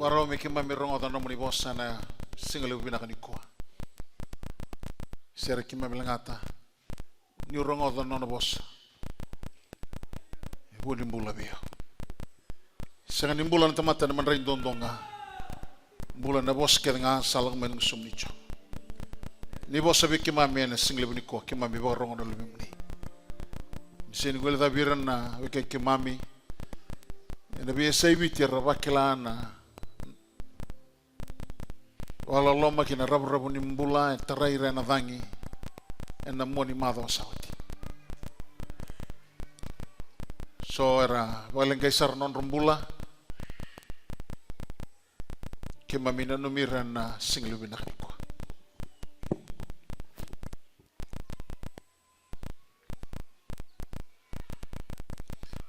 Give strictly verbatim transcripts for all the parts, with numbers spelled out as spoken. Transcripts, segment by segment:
Vakarau me keimami rogoca na nomuni vosa na siga levu vinaka nikua. Sere keimami lagata niu rogoca na nona vosa. E vu ni bula vei au. Sega ni bula na tamata ena madrai duadua ga. Bula na vosa kece ga sa lako mai na gusumu ni Jiova. Ni vosa vei keimami ena siga levu nikua, keimami vakarogo na luvemuni. Ni sega ni guilecavi ira na wekai keimami ena veiyasai Viti era vakila na vakaloloma kei na ravuravu ni bula e tarai ira ena cagi ena mua ni macawa sa oti. So era vakaleqai sara na nodra bula. Keimami nanumi ira na siga levu vinaka nikua.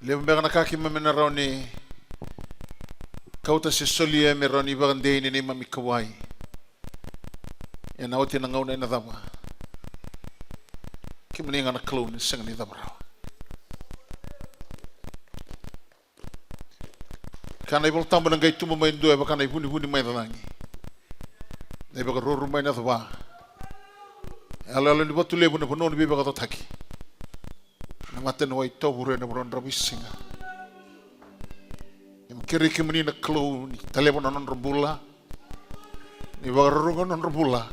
Levu beka na ka keimami na rawa ni kauta se solia me rawa ni vakadei ni neimami kauwai. Ena oti na gauna ena cava. Kemuni ga na Kalou ni sega ni cava rawa. Ka na iVolatabu na qai tubu mai dua e vaka na ivunivuni mai na cagi. Na ivakaruru mai na cava. Yaloyalo ni vatu levu na vanua ni veivakacotaki. Na mata ni wai tovure na vanua dravuisiga. Keimami kerei kemuni na Kalou ni taleva na nodra bula. Ni vakaruruga na nodra bula.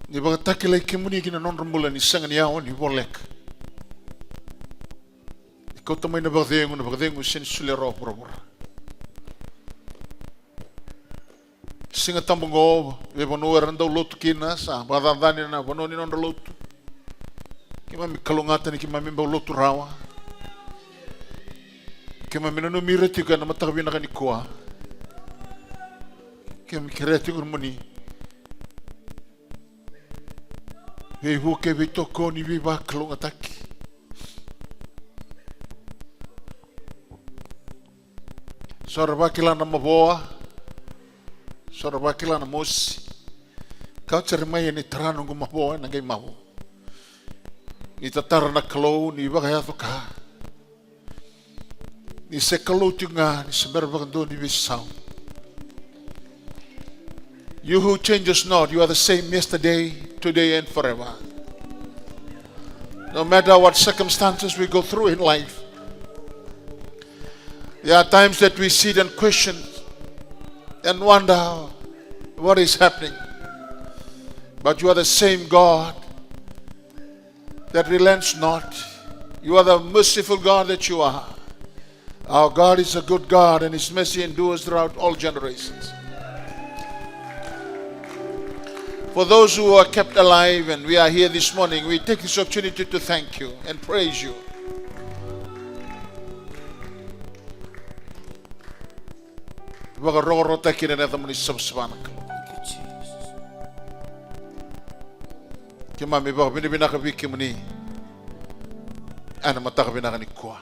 Ni vakatakilai kemuni ki na nodra bula ni sega ni yawa ni voleka. Ni kauta mai na vakacegu, na vakacegu sega ni solia rawa vuravura. Siga Tabu oqo, veivanua era dau lotu kina, sa vakacacani na vanua ni nodra lotu. Keimami kalougata ni keimami bau lotu rawa. Keimami nanumi ira tiko ena mataka vinaka nikua. Keimami kerea tiko na nomuni veivuke, veitokoni, veivakalougatataki. So era vakila na mavoa, so era vakila na mosi. Kau Jeremaia, ni tara noqu mavoa ena qai mavo. Ni tatara na Kalou, ni vakayaco ka. Ni se Kalou tiko ga, ni se bera vakadua ni veisau. You who changes not, you are the same yesterday, today and forever. No matter what circumstances we go through in life, there are times that we sit and question and wonder what is happening. But you are the same God that relents not. You are the merciful God that you are. Our God is a good God, and His mercy endures throughout all generations. For those who are kept alive and we are here this morning, we take this opportunity to thank you and praise you. Vakarokorokotaki ena yacamuni savasava na Kalou. Keimami vakavinavinaka vei kemuni ena mataka vinaka nikua.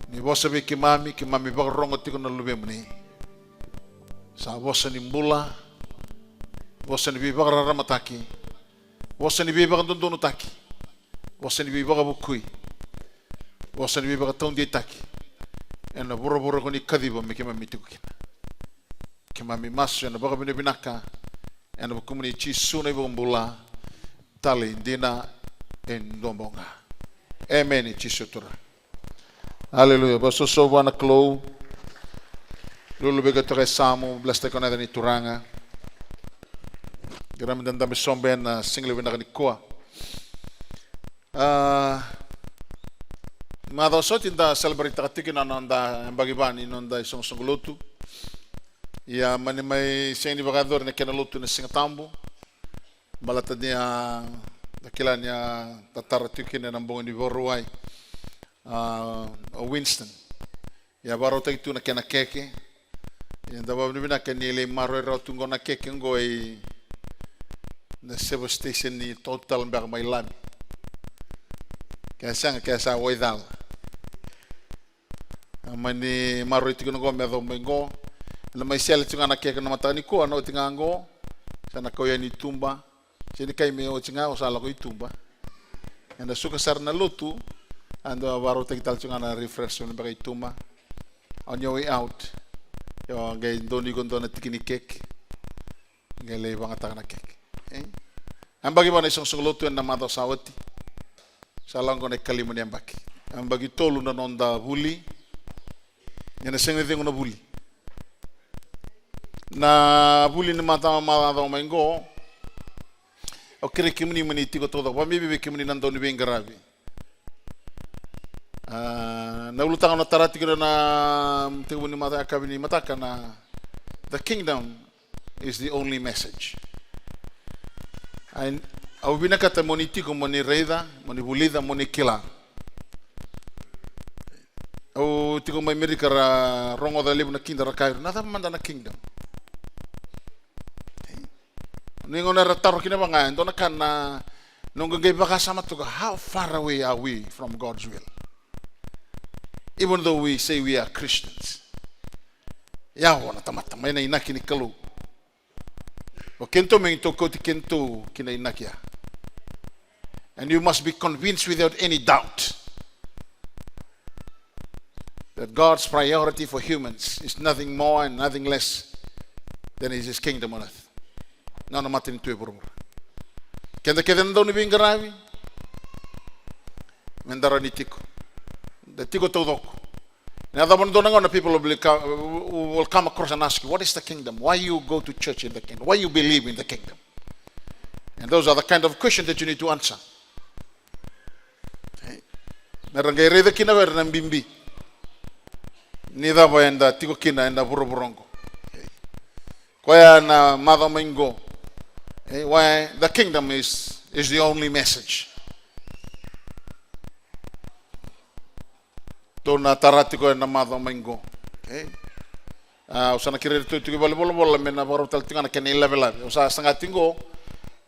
Ni vosa vei keimami, keimami vakarorogo tiko na luvemuni. Sa vosa ni bula, vosa ni veivakararamataki, vosa ni veivakadodonutaki, vosa ni veivakavukui, vosa ni veivakataudeitaki ena vuravura ko ni kaciva me keimami tiko kina. Keimami masu ena vakavinavinaka ena vukumuni Jisu na iVakabula, talei dina e dua bau ga. Emeni, Jisu Turaga. Aleluya. Vakasoso vua na Kalou. Lulu vei koya toka e yasamu, bless-taki na yaca ni Turaga. Kerea meda dabe sobu ena siga levu vinaka nikua. A, macawa sa oti da celebrate-taka tiko na noda yabaki va ni noda isoqosoqo lotu. Ia mani mai sega ni vakayacori na kena lotu na Siga Tabu. Baleta ni a, da kila ni a tatara tiko kina ena bogi ni Vakarauwai, a, o Winston. Ia vakarautaki tu na kena keke. Ia da vakavinavinaka ni lai maroroi rawa tu qo na keke qo ina service station ni Total beka mai Lami. Ke sega, ke sa waicala. A mani maroroi tiko na qo me yacova mai qo. Ena mai sele tiko ga na keke na mataka nikua, na oti ga qo. Sa na kau yani i tuba. Sega ni kai me oti ga o sa lako i tuba. Ena suka sara na lotu, a dau vakarautaki tale tiko ga na refreshment beka i tuba. on your way out. Io, qai donu iko dua na tiki ni keke. Qai lai vagataka na keke. E? A yabaki va na isoqosoqo lotu ena macawa sa oti. Sa lako na ikalima ni yabaki. A yabaki tolu na noda vuli. Ena sega ni cegu na vuli. Na vuli ni macawa, macawa mai qo. Au kerei kemuni mo ni tiko taucoko. Vakabibi vei kemuni na dau ni veiqaravi. A, na ulutaga na tara tiko na tekivu ni mataka, yakavi ni mataka na, the kingdom is the only message. Ai, au vinakata mo ni tiko mo ni raica, mo ni vulica, mo ni kila. Au tiko mai Merika ra rogoca levu na kingdom ra kaya, na cava mada na kingdom? Ni gauna era taro kina vaka ga, e dua na ka na noqu qai vakasama toka, how far away are we from God's will? Even though we say we are Christians. Ia, o na tamata mai na inaki ni Kalou. O keitou me keitou kauti keitou ki na inaki ya. And you must be convinced without any doubt that God's priority for humans is nothing more and nothing less than is his kingdom on earth. Na nona matanitu e vuravura. Keda kece na dau ni veiqaravi, me da rawa ni tiko. Da tiko taucoko. Na cava na dua na gauna people will come, will come across and ask you, what is the kingdom? Why you go to church in the kingdom? Why you believe in the kingdom? And those are the kind of questions that you need to answer. Me ra qai raica kina vei ira na bibi ni cava eda tiko kina ena vuravura oqo. Koya na macawa mai qo. Eh, why the kingdom is, is the only message. Tou na tara tiko ena macawa mai qo. Okay? Ah, au sa na kerei iratou tiko i valenivolavola me na vakarau tale tiko ga na kena ilavelave. Au sa saga tiko qo,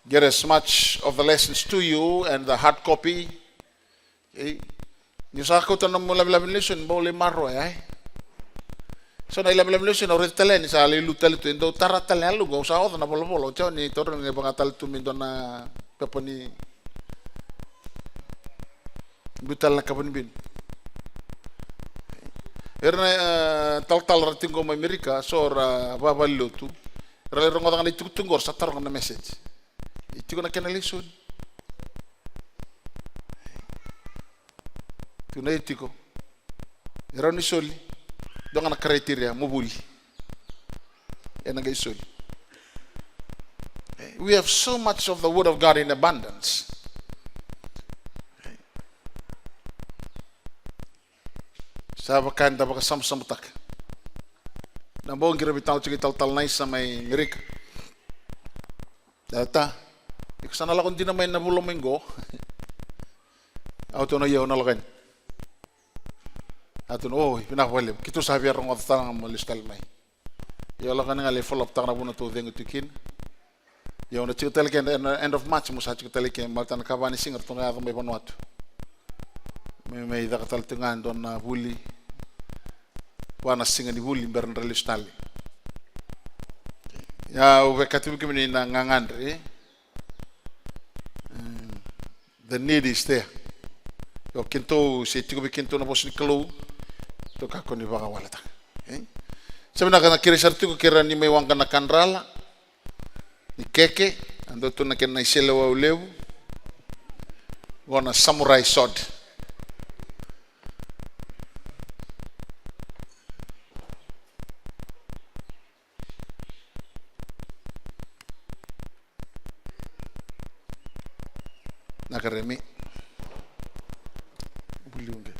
get as much of the lessons to you and the hard copy. Okay? Niu sa kauta na nomu ilavelave ni lesoni, bau lai maroroya, e? So na ilavelave ni lesoni au raica tale ni sa lai lu tale tu, e dau tara tale na yaloqu, au sa oca na volavola, au tiko ni taura ni vaka tale tu me dua na pepa ni biu tale na kava ni binu. Era na, eh, talatala ra tiko mai Amerika, so ra vavale lotu. Ra lai rogoca ga na itukutuku qo, ra sa taroga na message. E tiko na kena lesoni. Tu na e tiko. E rawa ni soli. Dua ga na criteria mo vuli. Ena qai soli. We have so much of the word of God in abundance. Sa vaka eda vakasamasamataka. Na bogi ra veitalanoa tiko i talatala na isa mai Amerika. Tata, iko sa na lako dina mai na vula mai qo? Au tukuna, io, au na lako yani. Au tukuna, oi, vinaka vakalevu. Keitou sa via rogoca tale ga mo lesu tale mai. Io, lako yani ga lai follow up taka na vuna tou cegu tu kina. Io, au na tiko tale ke ena end of March, mo sa tiko tale ke, baleta na ikava ni siga ratou na yaco mai Vanuatu. Me mai caka tale tiko ga e dua na vuli. Va na siga ni vuli bera ni ra lesu tale. Ia, au via kaya vei kemuni na gagadre. The need is there. Io, keitou se tiko vei keitou na vosa ni Kalou, tou kakua ni vakawaletaka. Okay? Sa vinaka, na kerei sara tiko kei ira ni mai waqa na kadrala ni keke, a dua tu na kena iseleiwau levu. Qo na samurai sword. Na karemi. Buliu qe.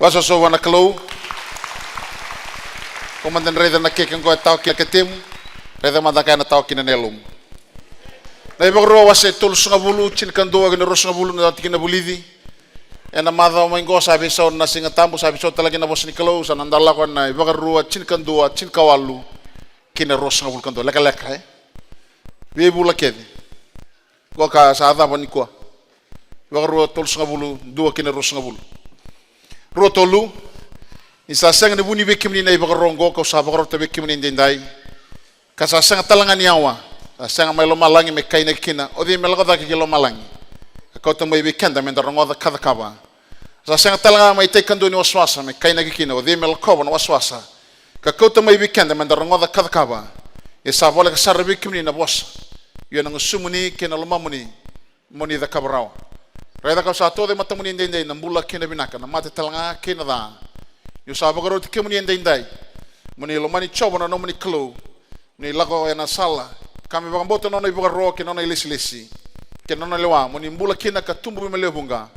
Vakasoso vua na Kalou. Ko mada ni raica na keke qo e tawa kina na ketemu, raica mada ga e na tawa kina na yalomu. Na iVakarua wase tolusagavulu, tinikadua kei na ruasagavulu na tikina vulici. E na macawa mai qo sa veisau na Siga Tabu, sa veisau tale kina na vosa ni Kalou, sa na da lako e na iVakarua tinikadua, tinikawalu. kei na ruasagavulu ka dua, lekaleka, e? Veivula kece. Qo ka sa cava nikua? Vakarua tolusagavulu, dua kei na ruasagavulu. Rua tolu. Ni sa sega ni vuni vei kemuni na ivakaro oqo kau sa vakarota vei kemuni edaidai, ka sa sega tale ga ni yawa, sa sega mai lomalagi me kainaki kina, o cei me lako cake ki lomalagi ka kauta mai vei keda me da rogoca ka cakava. Sa sega tale ga mai tai kadua ni wasawasa me kainaki kina, o cei me lakova na wasawasa ka kauta mai vei keda me da rogoca ka cakava. Ia sa voleka sara vei kemuni na vosa. Ia na gusumuni kei na lomamuni mo ni cakava rawa. Raica kau sa tauca e matamuni edaidai na bula kei na vinaka, na mate tale ga kei na ca. Niu sa vakaroti kemuni edaidai mo ni lomani Jiova na nomuni Kalou, ni lako ena sala ka me vakabauta na nona ivakaro kei na nona ilesilesi kei na nona lewa, mo ni bula kina ka tubu mai lewe vuqa.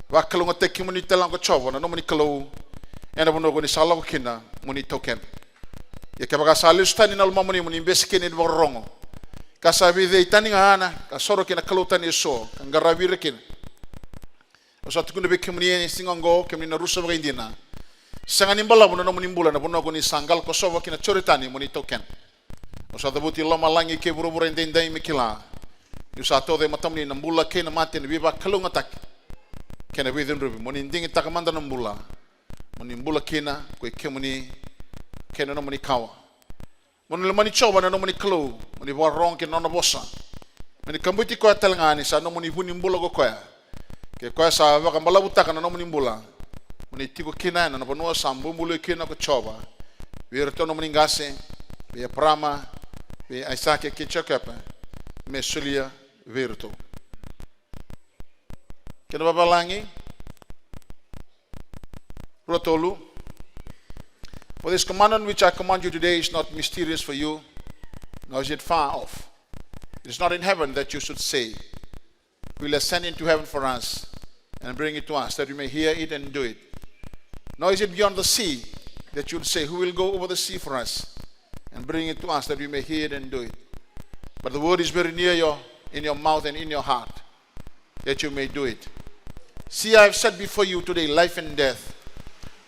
Vakalougatataki kemuni tale ga ko Jiova na nomuni Kalou ena vanua ko ni sa lako kina mo ni taukena. Ia kevaka sa lesu tani na lomamuni mo ni bese kina ni vakarorogo, ka sa veicei tani ga na ka soro kei na kalou tani eso ka qaravi ira kina. Au sa tukuna vei kemuni ena siga oqo, kemuni na rusa vakaidina. Sega ni balavu na nomuni bula ena vanua ko ni sa qalo kosova ki na Joritani mo ni taukena. Au sa cavuti lomalagi kei vuravura edaidai me kila niu sa tauca e matamuni na bula kei na mate, na veivakalougatataki kei na veicudruvi. Mo ni digitaka mada na bula, mo ni bula kina ko i kemuni kei na nomuni kawa. Mo ni lomani Jiova na nomuni Kalou, mo ni vakarorogo ki na nona vosa, mo ni kabuti koya tale ga ni sa nomuni vunibula ko koya. Ke koya sa vakabalavutaka na nomuni bula, mo ni tiko kina ena vanua sa bubului kina ko Jiova vei iratou na nomuni qase, vei Eparama, vei Aisake kei Jekope, me solia vei iratou. Kena vavalagi, rua tolu. For this commandment which I command you today is not mysterious for you, nor is it far off. It is not in heaven that you should say, "Will ascend into heaven for us, and bring it to us, that we may hear it and do it." Nor is it beyond the sea that you would say, "Who will go over the sea for us, and bring it to us, that we may hear it and do it?" But the word is very near your, in your mouth and in your heart, that you may do it. See, I have set before you today life and death,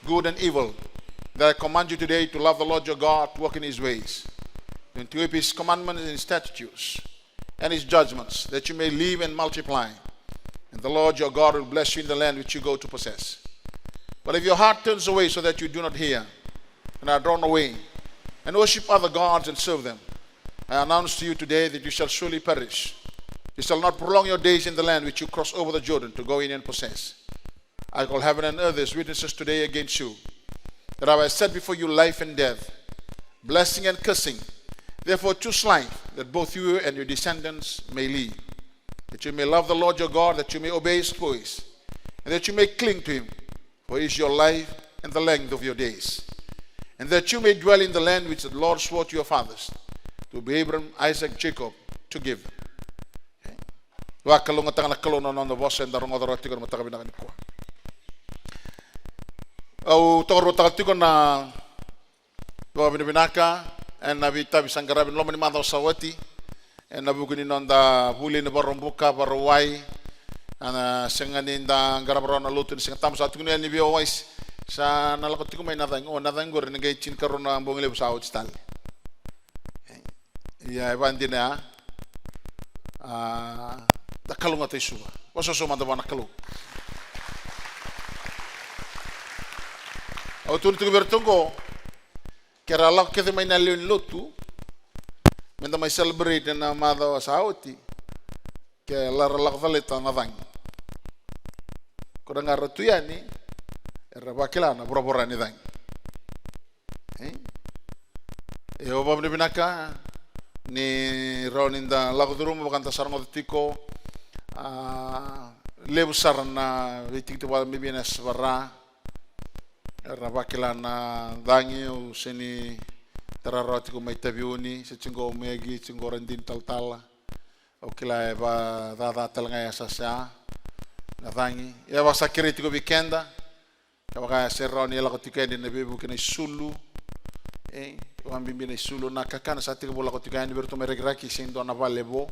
good and evil. That I command you today to love the Lord your God, walk in his ways, and to keep his commandments and statutes and his judgments, that you may live and multiply. And the Lord your God will bless you in the land which you go to possess. But if your heart turns away so that you do not hear, and are drawn away, and worship other gods and serve them, I announce to you today that you shall surely perish. You shall not prolong your days in the land which you cross over the Jordan to go in and possess. I call heaven and earth as witnesses today against you, that I have set before you life and death, blessing and cursing. Therefore choose life, that both you and your descendants may live, that you may love the Lord your God, that you may obey his voice, and that you may cling to him. For he is your life and the length of your days, and that you may dwell in the land which the Lord swore to your fathers, to Abraham, Isaac, Jacob, to give them. Vakalougatataka na Kalou na nona vosa eda rogoca rawa tiko ena mataka vinaka nikua. Au tokaruataka tiko na vakavinavinaka ena veitavi sa qaravi ena loma ni macawa sa oti, ena vuku ni noda vuli ni Vakaraubuka, Vakarauwai. A, sega ni da qarava rawa na lotu ni Siga Tabu, sa tukuni yani vei au Waisi, sa na lako tiko mai na cagi, o na cagi qori ni qai tinikarua na bogi levu sa oti tale. Ia e vakadina ya. A, da kalougata i Suva. Vosota mada vua na Kalou. Au tukuna tiko vei iratou oqo, ke ra lako kece mai na lewe ni lotu me da mai celebrate ena macawa sa oti, ke ra lako calata na cagi. Ko ira ga ra tu yani, era vakila na voravora ni cagi. E? Io, vakavinavinaka ni rawa ni da lako curuma vaka da sa rogoca tiko. A, levu sara na veitikitiki vaka mai vei na yasana Vara. Era vakila na cagi, au sega ni tara rawa tiko mai Taveuni, se tiko mai Agi, tiko Radini talatala. Au kila e vakacaca tale ga e yasayasa na cagi. Ia vaka sa kerei tiko vei keda, kevaka e se rawa ni lako tiko yani ena veivuke na isulu. E, vakabibi na isulu, na kakana sa tekivu lako tiko yani vei iratou mai Rakiraki, se dua na vale vo.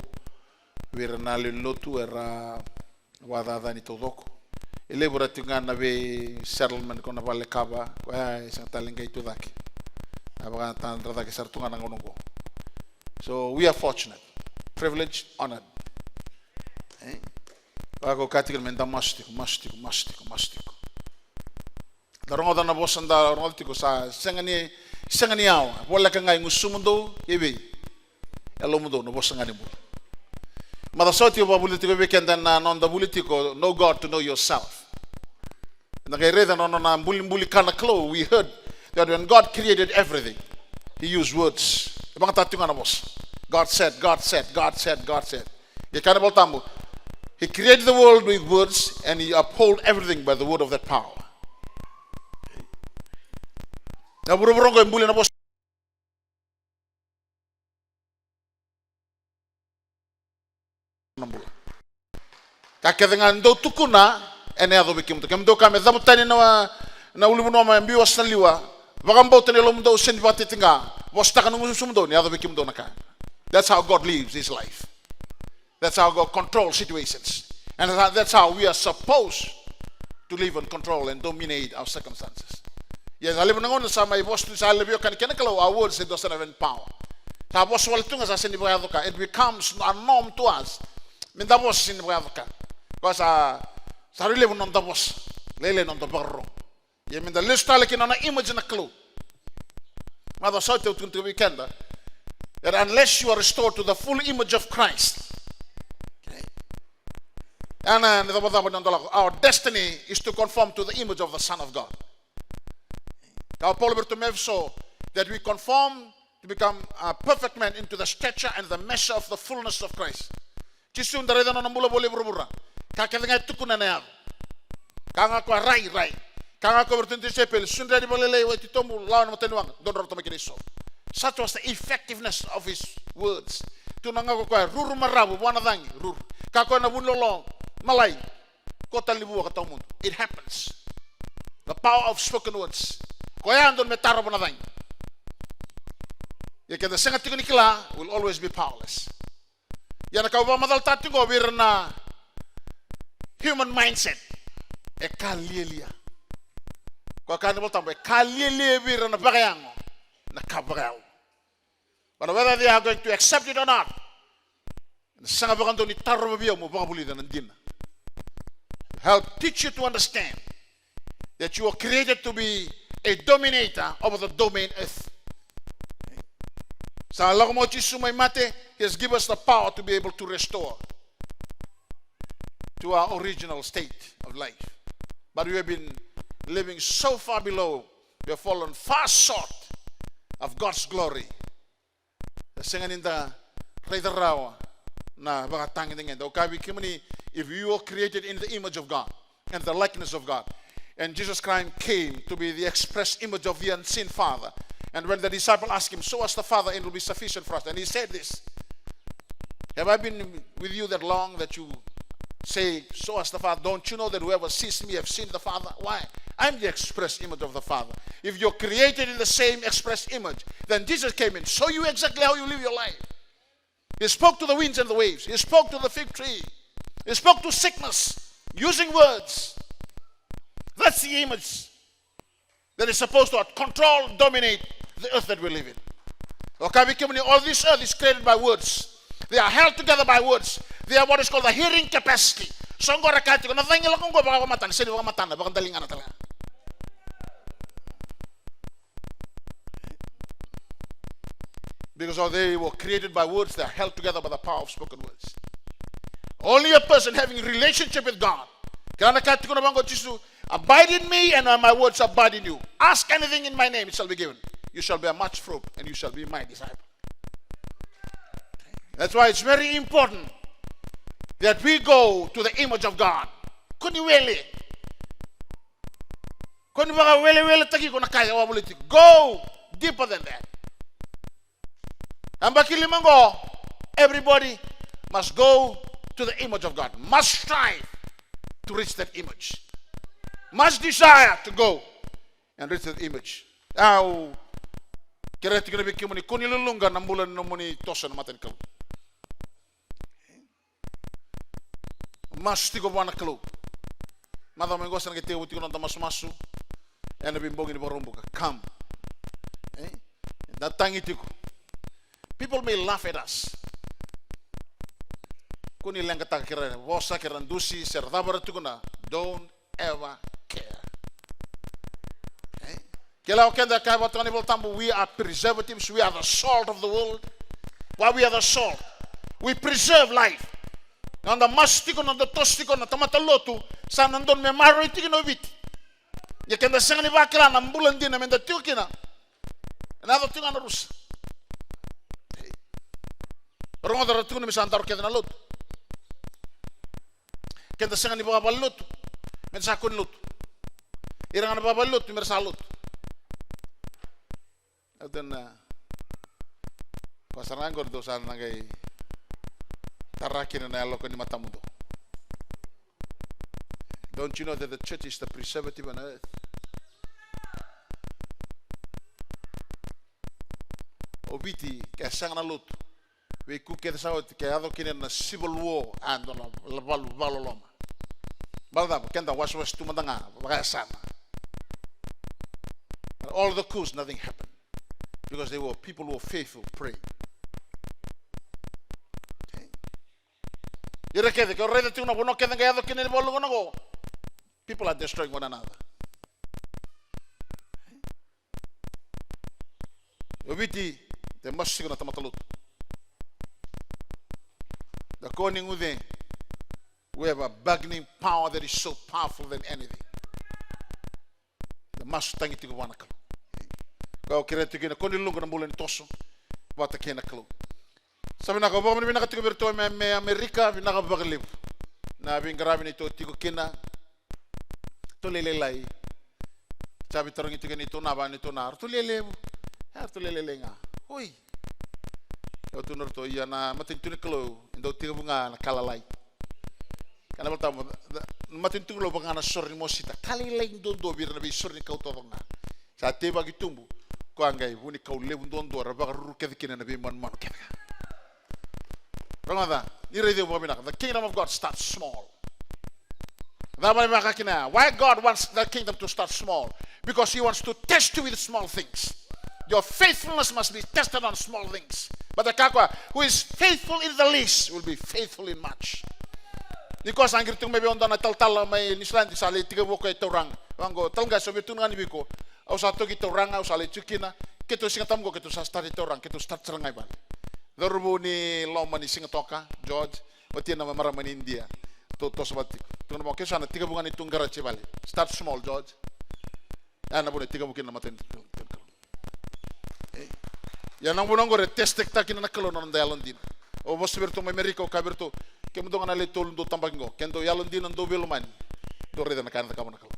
Vei ira na lewe ni lotu era vakacaca ni taucoko. E levu era tiko ga na vei settlement ko na vale kava, koya e sega tale ni qai tu cake. A vakatadra cake sara tu ga na gauna oqo. So we are fortunate, privileged, honored. E? Vaka au kaya tiko, me da masu tiko, masu tiko, masu tiko, masu tiko. Da rogoca na vosa, da rogoca tiko, sa sega ni, sega ni yawa. Voleka ga e gusumudou, e vei? E yalomudou, na vosa ga ni bula. Macawa sa oti au vakavulica tiko vei keda na noda vuli tiko, Know God to Know Yourself. Na qai raica na nona bulibuli ka na Kalou, we heard that when God created everything, he used words. E vakayagataka tiko ga na vosa. God said, God said, God said, God said. E kaya na iVolatabu, he created the world with words and he uphold everything by the word of that power. Na vuravura oqo e buli na vosa. Na bula. Ka kece ga dou tukuna, ena yaco vei kemudou. Kemudou kaya me cavu tani na, na ulunivanua me biu ose na liwa. Vakabauta ni yalomudou sega ni vakatitiqa. Vosataka na gusumudou, ni yaco vei kemudou na ka. That's how God lives his life. That's how God controls situations. And tha-, that's how we are supposed to live and control and dominate our circumstances. Ia sa levu na gauna sa mai vosa tu, sa levu vei au ka ni kena Kalou, our words, they doesn't have any power. Sa vosa wale tu ga sa sega ni vakayaco ka. It becomes a norm to us. Me da vosa sega ni vakayaco ka. Koya sa, sa rui levu na noda vosa. Lailai na noda vakarorogo. Ia me da lesu tale ki na nona image na Kalou. Macawa sa oti au tukuna tiko vei keda, that unless you are restored to the full image of Christ, okay, ena icavacava ni noda lako, our destiny is to conform to the image of the Son of God. Ka o Paula vei iratou mai Efeso, that we conform to become a perfect man into the stature and the measure of the fullness of Christ. Jisu, da raica na nona bula voli e vuravura. Ka kece ga e tukuna ena yaco. Ka ga o koya rai, rai. Ka ga o koya vei iratou na tisaipeli, sudre yani vakalailai, wai titobu, lawa ena mataniwaqa, dodro ratou mai kina eso. Such was the effectiveness of his words. Tukuna ga o koya, ruru maravu vua na cagi, ruru. Ka o koya na vu ni lolo, malai. Koto tale ni vua ka tawamudu. It happens. The power of spoken words. Koya e dodonu me tarova na cagi. Ia keda sega tiko ni kila, will always be powerless. Ia na ka au vakamacalataka tiko vei ira na human mindset, e ka lialia. Koya kaya na iVolatabu, e ka lialia vei ira na vakayago na ka vakayalo. But whether they are going to accept it or not, ena sega vakadua ni tarova vei au meu vakavulica na dina. Help teach you to understand that you were created to be a dominator over the domain earth. Sa lako mai o Jisu mai mate, he has given us the power to be able to restore to our original state of life. But we have been living so far below, we have fallen far short of God's glory. E sega ni da raica rawa na vakatagedegede. Au kaya vei kemuni, if you were created in the image of God and the likeness of God, and Jesus Christ came to be the express image of the unseen Father, and when the disciple asked him, "Show us the Father, and it will be sufficient for us," and he said this, "Have I been with you that long that you say, 'Show us the Father'? Don't you know that whoever sees me have seen the Father?" Why? I'm the express image of the Father. If you're created in the same express image, then Jesus came and show you exactly how you live your life. He spoke to the winds and the waves. He spoke to the fig tree. He spoke to sickness using words. That's the image that is supposed to control, dominate the earth that we live in. Au kaya vei kemuni, all this earth is created by words. They are held together by words. They have what is called the hearing capacity. So qo ra kaya tiko, na cagi lako qo vakavakamatana, sega ni vakamatana, vakadaligana tale ga. Because they were created by words, they are held together by the power of spoken words. Only a person having a relationship with God. Kila na ka e tukuna vaqo o Jisu, "Abide in me and my words abide in you. Ask anything in my name, it shall be given. You shall bear much fruit and you shall be my disciple." That's why it's very important that we go to the image of God. Kua ni wele. Kua ni vakaweleweletaki iko na ka e wavoliti. Go deeper than that. Yabaki lima qo, everybody must go to the image of God. Must strive to reach that image. Must desire to go and reach that image. Au kerea tiko vei kemuni, kua ni luluqa na bula ni nomuni toso ena mata ni Kalou. Masu tiko vua na Kalou. Macawa mai qo sa na qai tekivu tiko na noda masumasu ena veibogi ni Vakaraubuka. Come. E? Da tagi tiko. People may laugh at us. Ko ni leqataka ke ra vosa, ke ra dusi, se ra cava ra tukuna. Don't ever care. Okay? Kila o keda, kaya vata na iVola Tabu, we are preservatives, we are the salt of the world. Why we are the salt? We preserve life. Na noda masu tiko, na noda toso tiko na tamata lotu, sa na dodonu me maroroi tiko na Viti. Ia keda sega ni vakila na bula dina meda tiko kina. Ena yaco tiko ga na rusa. Rogoca ra tukuna me sa daro kece na lotu. Keda sega ni vakavale lotu, meda sa kua ni lotu. Ira ga na vakavale lotu, mera sa lotu. Au tena, ko sara ga qori dou sa na qai tara kina na yaloka ni matamudou. Don't you know that the church is the preservative on earth? O Viti, ke sega na lotu, vei ku kece sa oti, ke yaco kina na civil war, a dua na valu, valu loma. Baleta cava? Keda wasewase tu mada ga vakayasana. But all the coups, nothing happened. Because they were people who were faithful, praying. Okay? Ira kece, ke o raica tiko na vanua kece qai yaco kina na valu gona qo. People are destroying one another. O Viti, de masu tiko na tamata lotu. Da kua ni guce, we have a bargaining power that is so powerful than anything. Da masu tagi tiko vua na Kalou. Ka o kerea tiko kina, kua ni luqu na bula ni toso vata kei na Kalou. Sa vinaka, au vakavinavinaka tiko vei iratou mai, mai Amerika, vinaka vakalevu. Na veiqaravi ni tou tiko kina. Tou lailai. Sa veitarogi tiko ni tou na va ni tou na, ratou lewe levu. E, ratou lailai ga. Oi. Au tu na ratou, ia na matanitu ni Kalou, e dau tekivu ga na ka lalai. Ka na valetabu, na matanitu ni Kalou vaka ga na sore ni mosita. Ka lailai duadua vei ira na veisore ni kau taucoko ga. Sa teivaki tubu, koya qai vunikau levu duadua, ra vakaruru kece kina na veimanumanu kece ga. Rogoca, ni raici au vakavinaka. The kingdom of God starts small. Cava e vaka kina ya? Why God wants the kingdom to start small? Because he wants to test you with small things. Your faithfulness must be tested on small things. But the kakua, who is faithful in the least will be faithful in much. Ni koya sa qiri tu mai vei au dua na talatala mai Niusiladi, sa lai tekivu o koya e tauraga. Vaqo, talatala qase, au via tukuna ga ni vei iko. Au sa toki tauraga, au sa lai tu kina. Keitou Siga Tabu qo, keitou sa start tauraga, keitou start sara ga i vale. Cauravou ni loma ni Sigatoka, George, watina na marama ni Idia. Tou toso vata tiko. Tukuna vaqo, keitou sa na tekivu ga ni tu qaraji i vale. Start small, George. Ya na vuna e tekivu kina na matanitu. Ei. Ia na vuna oqori e test-taki kina na Kalou na noda yalodina. Au vosa vei iratou mai Amerika, au kaya vei iratou, kemudou ga na le tolu dou tabaki qo, ke dou yalodina, dou veilomani, dou raica na ka ena cakava na Kalou.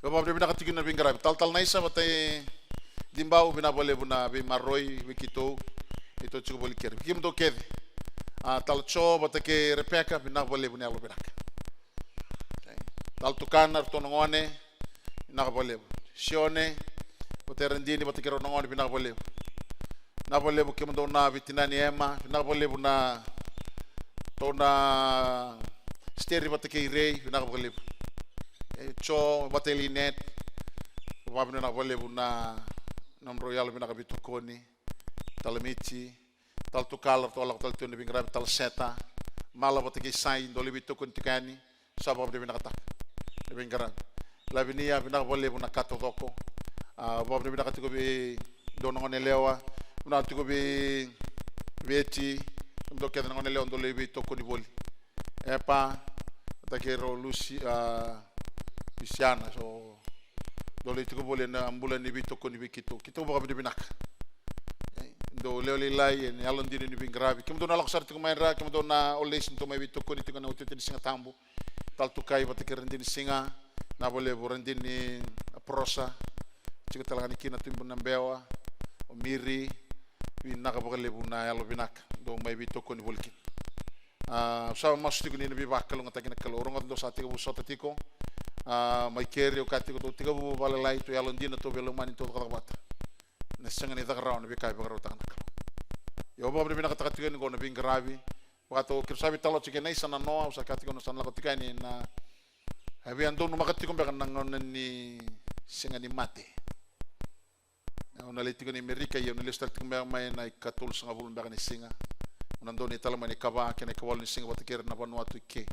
Au vakavinavinaka tiko na veiqaravi. Talatala Naisa vata kei Dibau, vinaka vakalevu na veimaroroi vei keitou. Keitou tiko voli keri. Vei kemudou kece. A, Tala Jo vata kei Repeka, vinaka vakalevu na yalo vinaka. Tala Tukana, ratou na gone, vinaka vakalevu. Sione vata kei Radini vata kei rau na gone, vinaka vakalevu. Vinaka vakalevu kemudou na veitinani Ema, vinaka vakalevu na tou na Steri vata kei Rei, vinaka vakalevu. E, Jo vata kei Linet, vakavinavinaka vakalevu na nomudrau yalo vinaka veitokoni. Tala Mici, Tala Tukala, ratou a lako tale tu na veiqaravi, Tala Seta, Mala vata kei Sai, dou lai veitokoni tiko yani. Sa vakavinavinakataka na veiqaravi. Lavinia, vinaka vakalevu na ka taucoko. A, vakavinavinaka tiko vei dou na gone yalewa. Vinaka tiko vei Veti, dou kece na gone yalewa dou lai veitokoni voli. Epa, vata kei rau Lusi, a, Lusiana, so dou lai tiko voli ena bula ni veitokoni vei keitou. Keitou vakavinavinaka. E, dou lewe lailai ena yalodina ni veiqaravi. Kemudou na lako sara tiko mai Dra, kemudou na Olesi, dou mai veitokoni tiko na iotioti ni Siga Tabu. Tala Tukai vata kei Radini Siga, vinaka vakalevu Radini Porosa, tiko tale ga ni kina Tubu na Bewa, o Miri, vinaka vakalevu na yalo vinaka, dou mai veitokoni voli kina. A, au sa masu tiko ni na veivakalougatataki na Kalou, rogoca dou sa tekivu sota tiko, a, mai keri, au kaya tiko, tou tekivu vakalailai, tou yalodina, tou veilomani, tou cakacaka vata. Na sega ni caka rawa na veika e vakarautaka na Kalou. Ia au vakavinavinakataka tiko yani qo na veiqaravi, vakatou keitou sa veitalanoa tiko ena isa na noa, au sa kaya tiko na sa na lako tiko yani na, e via donumaka tiko beka na gauna ni Siga ni Mate. Na Au na lai tiko na Amerika, ia au na lesu tale tiko mai, mai na ikatolusagavulu beka ni siga. Au na donu tale mai na ikava kei na ikawalu ni siga vata kei ira na vanua tu i ke.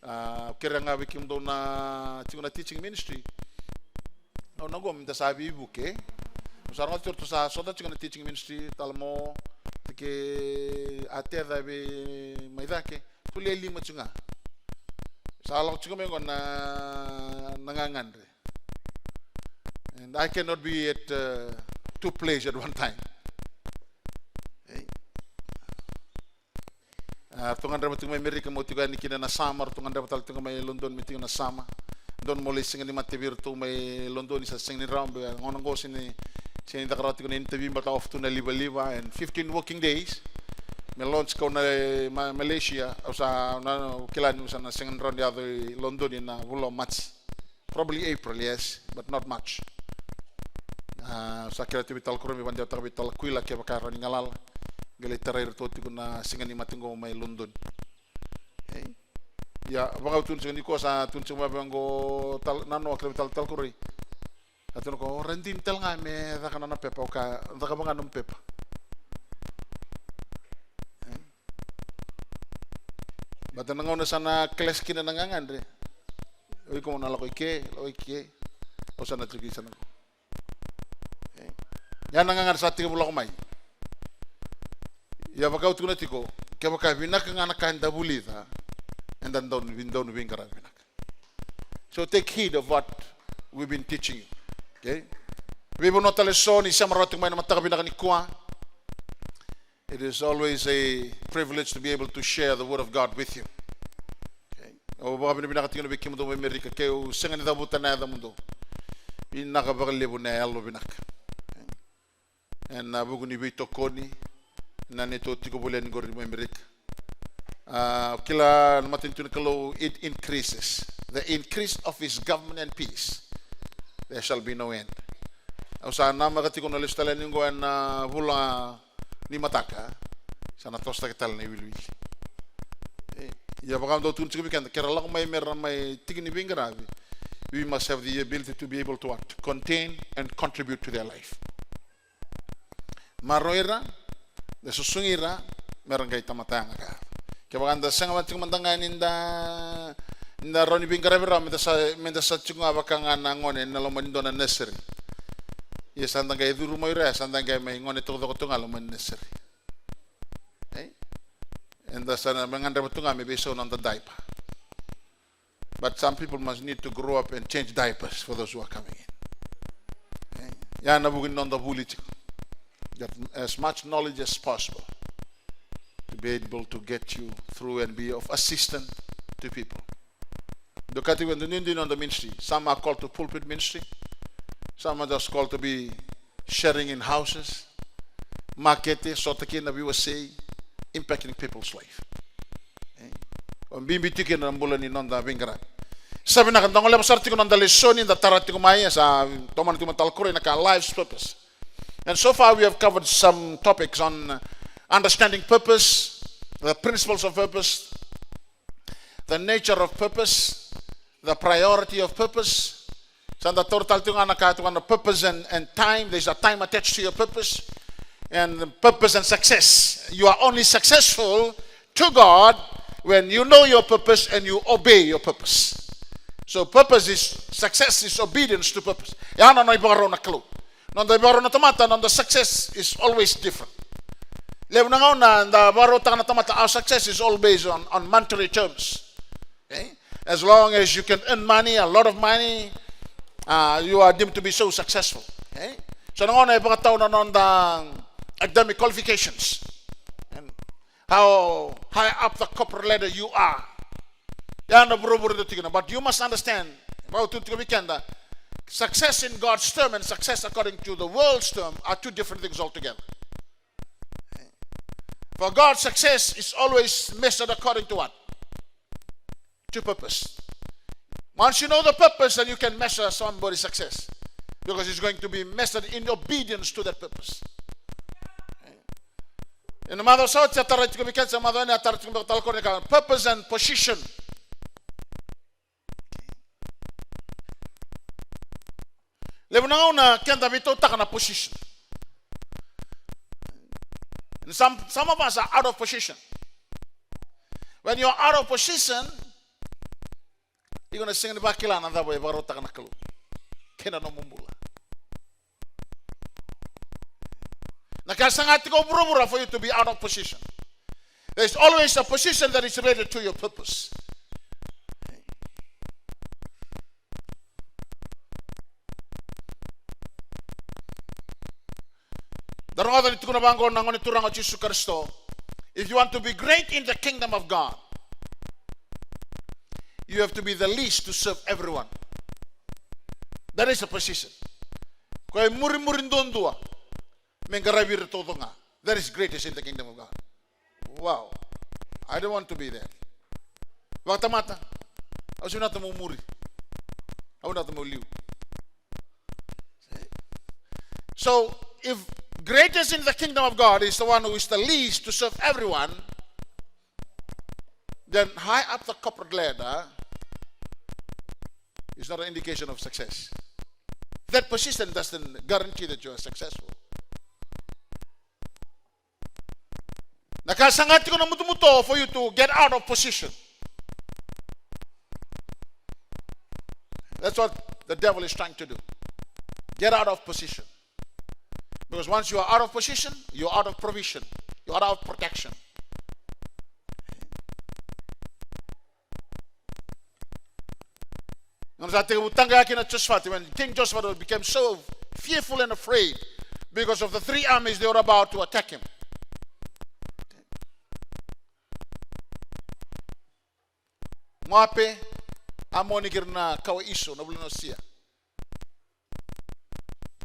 A, au kerea ga vei kemudou na tiko na teaching ministry. Au na qo me da sa veivuke. Au sa rogoca tiko ratou sa sota tiko na teaching ministry, tale mo, tike, a teca vei mai cake. Tolu e lima tiko ga. Sa lako tiko mai qo na, na gagadre. And I cannot be at, uh, two places at one time. Ei. A, ratou gadreva tiko mai Amerika mo tiko yani kina na summer, ratou gadreva tale tiko mai London me tiko na summer. Donu mo lai sega ni mate vei iratou mai London, ni sa sega ni rawa, be gauna qo sega ni, sega ni caka rawa tiko na interview, baleta off tu na livaliva, and fifteen working days me launch kau na, e, Ma-, Malaysia. Au sa na, na kila ni au sa na sega ni rawa ni yaco i London ina vula o Maji. Probably April, yes, but not much. A, sa kila tu vei Tala Koroi me vadewataka vei Tala Kuila kevaka e rawa ni galala, qai lai tarai iratou tiko na siga ni mate qo mai London. Ei. Ia, vakau tukuna tiko nikua, sa tukuna tiko vaqo, Tala, nanoa, kila vei Tala, Tala Koroi. A tukuna ko, o radini tale ga me caka na nona pepa, o ka, caka vaka na nomu pepa. Ei. Baleta na gauna sa na kalesi kina na gagadre, o iko mo na lako i ke, lako i ke, au sa na tiko i sana qo. Ia na gagadre sa tekivu lako mai. Ia vakau tukuna tiko, kevaka vinaka ga na ka eda vulica, eda dau, dau veiqaravi vinaka. So take heed of what we've been teaching you. Okay? Veivanua tale so ni sema rawa tiko mai na mataka vinaka nikua. It is always a privilege to be able to share the word of God with you. Okay. Au vakavinavinaka tiko vei kemudou mai Amerika, keu sega ni cavuta na yacamudou. Vinaka vakalevu na yalo vinaka. Okay. Ena vuku ni veitokoni, na neitou tiko voli yani qori mai Amerika. A, kila na matanitu ni Kalou, it increases. The increase of his government and peace, there shall be no end. Au sa namaka tiko na lesu tale yani qo ena vula ni mataka, sa na tosotaki tale na iwiliwili. E, ia vakadua tukuna tiko vei keda, ke ra lako mai me ra mai tiki ni veiqaravi, we must have the ability to be able to what? Contain and contribute to their life. Maroroi ira, da susugi ira me ra qai tamata yaga ka yaco. Kevaka da sega vata tiko mada ga ni da, ni da rawa ni veiqaravi rawa, me da sa, me da sa tiko ga vaka ga na gone ena loma ni dua na nursery. Ia sa da qai curu mai ira, sa da qai mai gone tokotoko tu ga loma ni nursery. Ei? Eda sa na mai gadreva tu ga me veisau na noda diaper. But some people must need to grow up and change diapers for those who are coming in. Okay? Ia na vuku ni noda vuli tiko. Get as much knowledge as possible to be able to get you through and be of assistance to people. Dua ka tiko e dua, dua, dua na noda ministry. Some are called to pulpit ministry. Some are just called to be sharing in houses, makete, sota kina, veiwasei, impacting people's life. E? O bibi tiko kina na bula ni noda veiqaravi. Sa vinaka, da goleva sara tiko na noda lesoni, da tara tiko mai, sa tomana tiko mai Tala Koroi na ka life's purpose. And so far we have covered some topics on, uh, understanding purpose, the principles of purpose, the nature of purpose, the priority of purpose. Sa da taura tale tiko ga na ka tiko ga na purpose and, and time. There's a time attached to your purpose. And purpose and success. You are only successful to God when you know your purpose and you obey your purpose. So purpose is, success is obedience to purpose. Ya na nona ivakarau na Kalou. Noda ivakarau na tamata, noda success is always different. Levu na gauna da vakarautaka na tamata, our success is all based on, on monetary terms. Okay? As long as you can earn money, a lot of money, uh, you are deemed to be so successful. Okay? So na gauna e vakatau na noda academic qualifications. And how high up the corporate ladder you are. Ya na vuravura eda tiko kina. But you must understand, vau tu tiko vei keda, success in God's term and success according to the world's term are two different things altogether. For God, success is always measured according to what? To purpose. Once you know the purpose, then you can measure somebody's success, because it's going to be measured in obedience to that purpose. Ena macawa sa oti sa tarai tiko vei keda, sa macawa ni a tarai tiko vei Tala Koroi na ka, purpose and position. Levu na gauna keda veitautaka na position. And some, some of us are out of position. When you're out of position, iko na sega ni vakila na cava e vakarautaka na Kalou kei na nomu bula. Na ka saga tiko vuravura for you to be out of position. There's always a position that is related to your purpose. Da rogoca ni tukuna vaqo na Gone Turaga o Jisu Karisito. If you want to be great in the kingdom of God, you have to be the least to serve everyone. That is a position. Ko e murimuri duadua me qaravi ira taucoko ga. That is greatest in the kingdom of God. Wow. I don't want to be there. Vakatamata. Au sega ni vinakata meu muri. Au vinakata meu liu. So, if greatest in the kingdom of God is the one who is the least to serve everyone, then high up the corporate ladder is not an indication of success. That position doesn't guarantee that you are successful. Na ka saga tiko na mutumuto for you to get out of position. That's what the devil is trying to do. Get out of position. Because once you are out of position, you are out of provision. You are out of protection. Gauna sa tekivu taqaya kina Josafati, when King Josafat became so fearful and afraid because of the three armies they were about to attack him. Moape, Amoni kei ira na kawa Iso, na vula na Usia.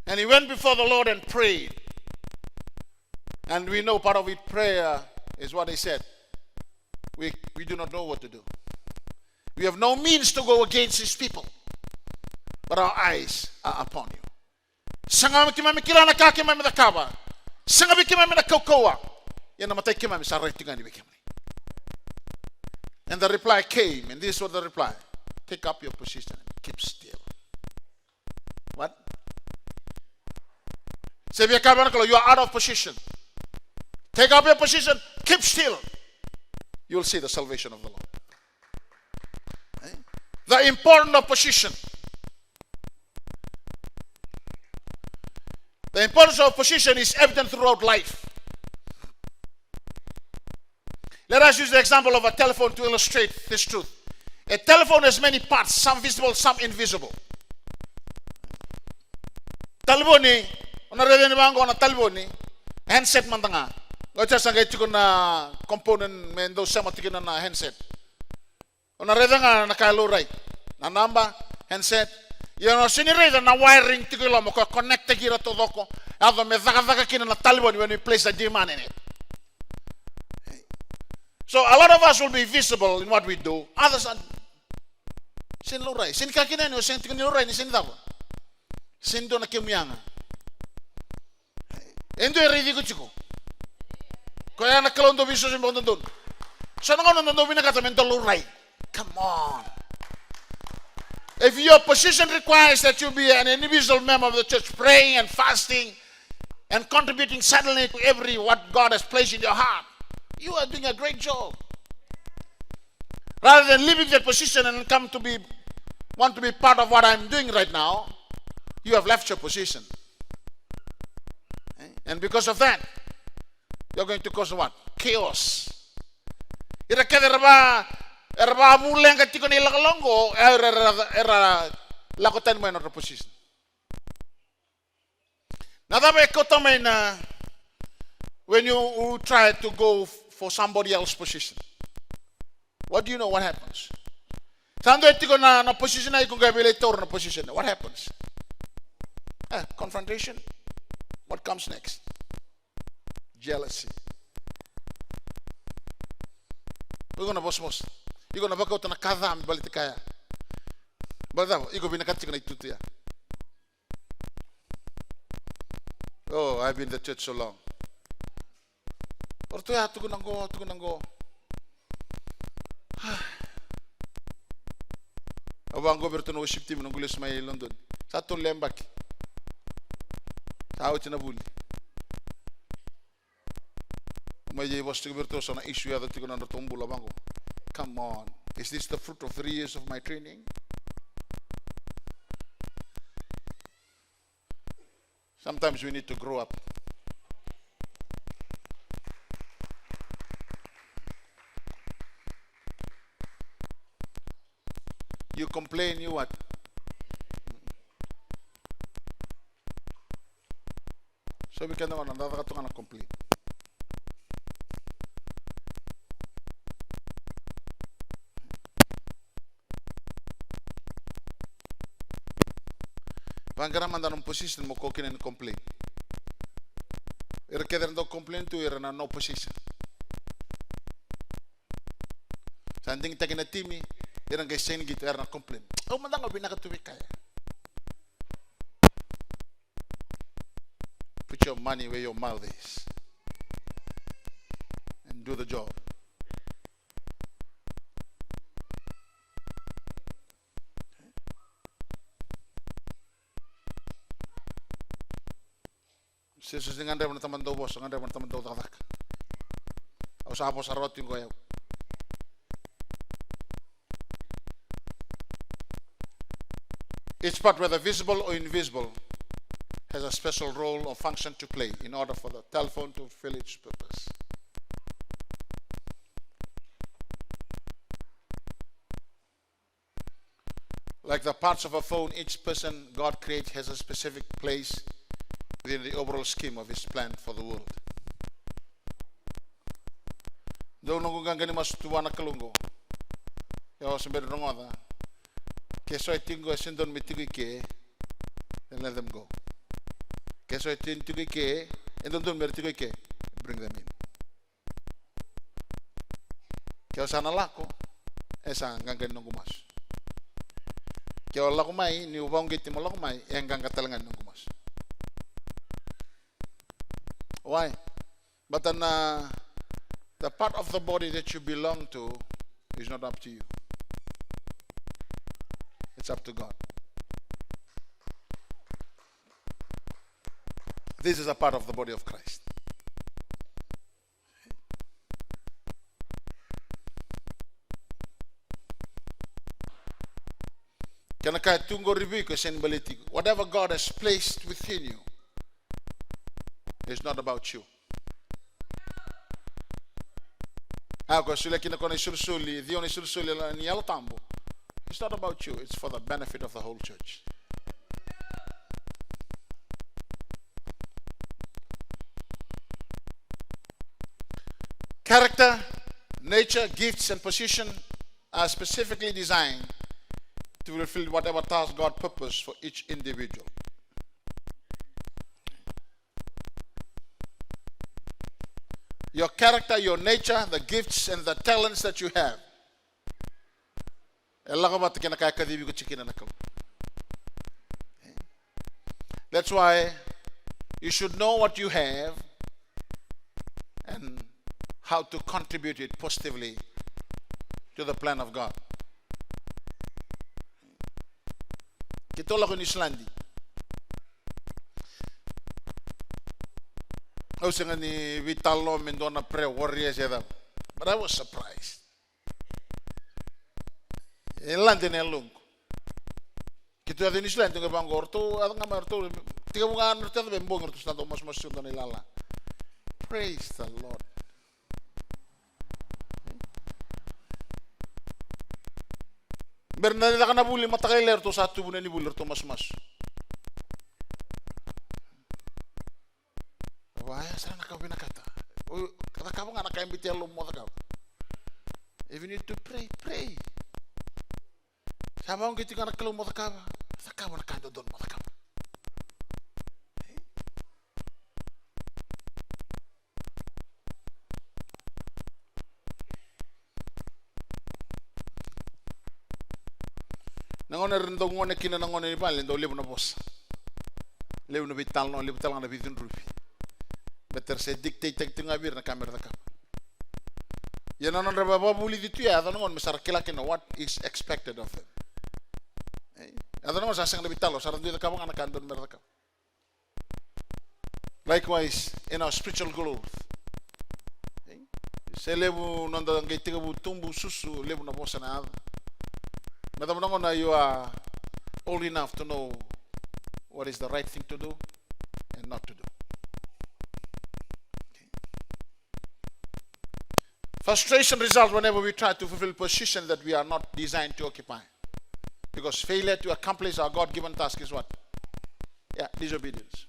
And he went before the Lord and prayed. And we know part of his prayer is what he said. We, we do not know what to do. We have no means to go against his people. But our eyes are upon you. Sega vei keimami kila na ka keimami cakava. Sega vei keimami na kaukauwa. Ia na matai keimami sa rai tiko ga ni vei kemuni. And the reply came, and this was the reply. Take up your position and keep still. What? Se via kaya vei na Kalou, you are out of position. Take up your position, keep still. You will see the salvation of the Lord. Eh? The importance of position. The importance of position is evident throughout life. Let us use the example of a telephone to illustrate this truth. A telephone has many parts, some visible, some invisible. Talevoni, o na raica ni vaqo na talevoni, handset mada ga. Qo sa qai tiko na component me dau sema tiko na handset. O na raica ga na ka e laurai. Na naba, handset. Ia o na sega ni raica na wiring tiko i loma, ko e connect-taki ira taucoko. Yaco me cakacaka kina na talevoni when we place a demand in it. So a lot of us will be visible in what we do. Others are, sega ni laurai. Sega ni ka kina yani, o sega tiko ni laurai, ni sega ni cava. Sega ni dua na kemu yaga. E dua e raici iko tiko. Koya na Kalou dau veisosomi vakadodonu. So na gauna dau vinakata me dau laurai. Come on. If your position requires that you be an individual member of the church praying and fasting and contributing suddenly to every what God has placed in your heart, you are doing a great job. Rather than leaving that position and come to be, want to be part of what I'm doing right now, you have left your position. Eh? And because of that, you're going to cause what? Chaos. Ira kece era va, era vavuleqa tiko na ilakolako, era, era, era lako tani mai na nodra position. Na cava e kauta mai na, when you, you try to go for somebody else's position? What do you know what happens? Sa dua e tiko na, na position, a iko qai via lai taura na position. What happens? Eh, confrontation. What comes next? Jealousy. Iko na vosavosa. Iko na vakauta na ka ca me baleti kaya. Baleta cava? Iko vinakata tiko na itutu ya. Oh, I've been in the church so long. O ratou ya tukuna qo, tukuna qo. Au vaqo vei ratou na worship team, noqu lesu mai London. Sa tolu na yabaki. Sa oti na vuli. Mai e vosa tiko vei iratou, so na issue e yaco tiko na nodratou bula vaqo. Come on. Is this the fruit of three years of my training? Sometimes we need to grow up. You complain, you what? So vei keda gona, da caka tu ga na complain. Vaqara mada na position mo kau kina ni complain. Ira kece era dau complain tu, ira na no position. Sa digitaki na timi, ira qai saini qito, era na complain. Au mada ga vinaka tu vei kaya. Put your money where your mouth is and do the job. Se so se gadreva na tamata dau vosa, gadreva na tamata dau cakacaka. Au sa vosa rawa tiko o yau. Each part, whether visible or invisible, has a special role or function to play in order for the telephone to fulfill its purpose. Like the parts of a phone, each person God creates has a specific place within the overall scheme of His plan for the world. Dou noqu qaqa ni masu tu vua na Kalou qo. Ia o se bera rogoca. Ke so e tiko qo e se dodonu me tiko i ke, then let them go. Ke so e tiko i ke, e dodonu me ra tiko i ke, bring them in. Ke o sa na lako, e sa qaqa ni noqu masu. Ke o lako mai, niu vakauqeti mo lako mai, e qaqa tale ga ni noqu masu. Why? But then, uh, the part of the body that you belong to is not up to you. It's up to God. This is a part of the body of Christ. Kena ka e tu qori vei iko e sega ni baleti iko. Whatever God has placed within you is not about you. A, ko e solia kina ko na isolisoli, ciwa na isolisoli ni Yalo Tabu. It's not about you, it's for the benefit of the whole church. Character, nature, gifts, and position are specifically designed to fulfill whatever task God purposed for each individual. Your character, your nature, the gifts and the talents that you have, e lako vata kei na ka e kacivi iko tiko kina na Kalou. That's why you should know what you have and how to contribute it positively to the plan of God. Keitou lako i Niusiladi. Au sega ni veitalanoa me dua na prayer warriors e cava. But I was surprised. E lade na yaloqu. Keitou yaco i Niusiladi qai vaqo, ratou yaco ga mai, ratou tekivu ga na ratou yaco vei bogi, ratou sa dau masumasu tiko dua na ilala. Praise the Lord. Bera na caka na vuli mataka lailai, ratou sa tuvu na ni vuli, ratou masumasu. Vaya sara na ka vinakata. O cakava ga na ka e biuta yalomu mo cakava. If you need to pray, pray. Sa vauqeti ga na Kalou mo cakava, cakava na ka e dodonu mo cakava. Na gauna era dau gone kina na gone ni vale, dau levu na vosa, levu na veitalanoa, levu tale ga na veicudruvi. Baleta era se dictate-taki tiko ga vei ira na ka mera cakava. Ia na nodra vakavulici tu ya, yaco na gauna me sa ra kila kina what is expected of them. E, yaco na gauna sa sega na veitalanoa, sa ra dui cakava ga na ka dodonu mera cakava. Likewise, in our spiritual growth. Se levu noda qai tekivu tubu susu, levu na vosa na yaco. Me cava na gauna you are old enough to know what is the right thing to do and not to do. Frustration results whenever we try to fulfill position that we are not designed to occupy. Because failure to accomplish our God-given task is what? Yeah, disobedience.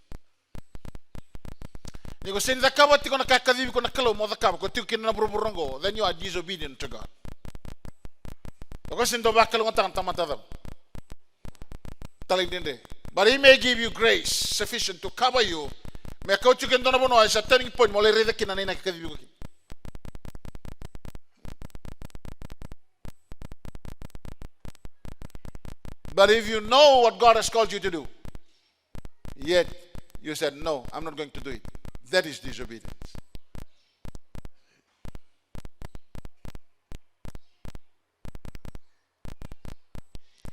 Ni ko sega ni cakava tiko na ka e kacivi iko na Kalou mo cakava, ko tiko kina na vuravura oqo, then you are disobedient to God. O ko sega ni dau vakalougatataka na tamata cava? Talaidredre. But he may give you grace sufficient to cover you. Me kauti iko e dua na vanua, e sa turning point, mo lai raica kina na inaki e kacivi iko kina. But if you know what God has called you to do, yet you said, "No, I'm not going to do it." That is disobedience.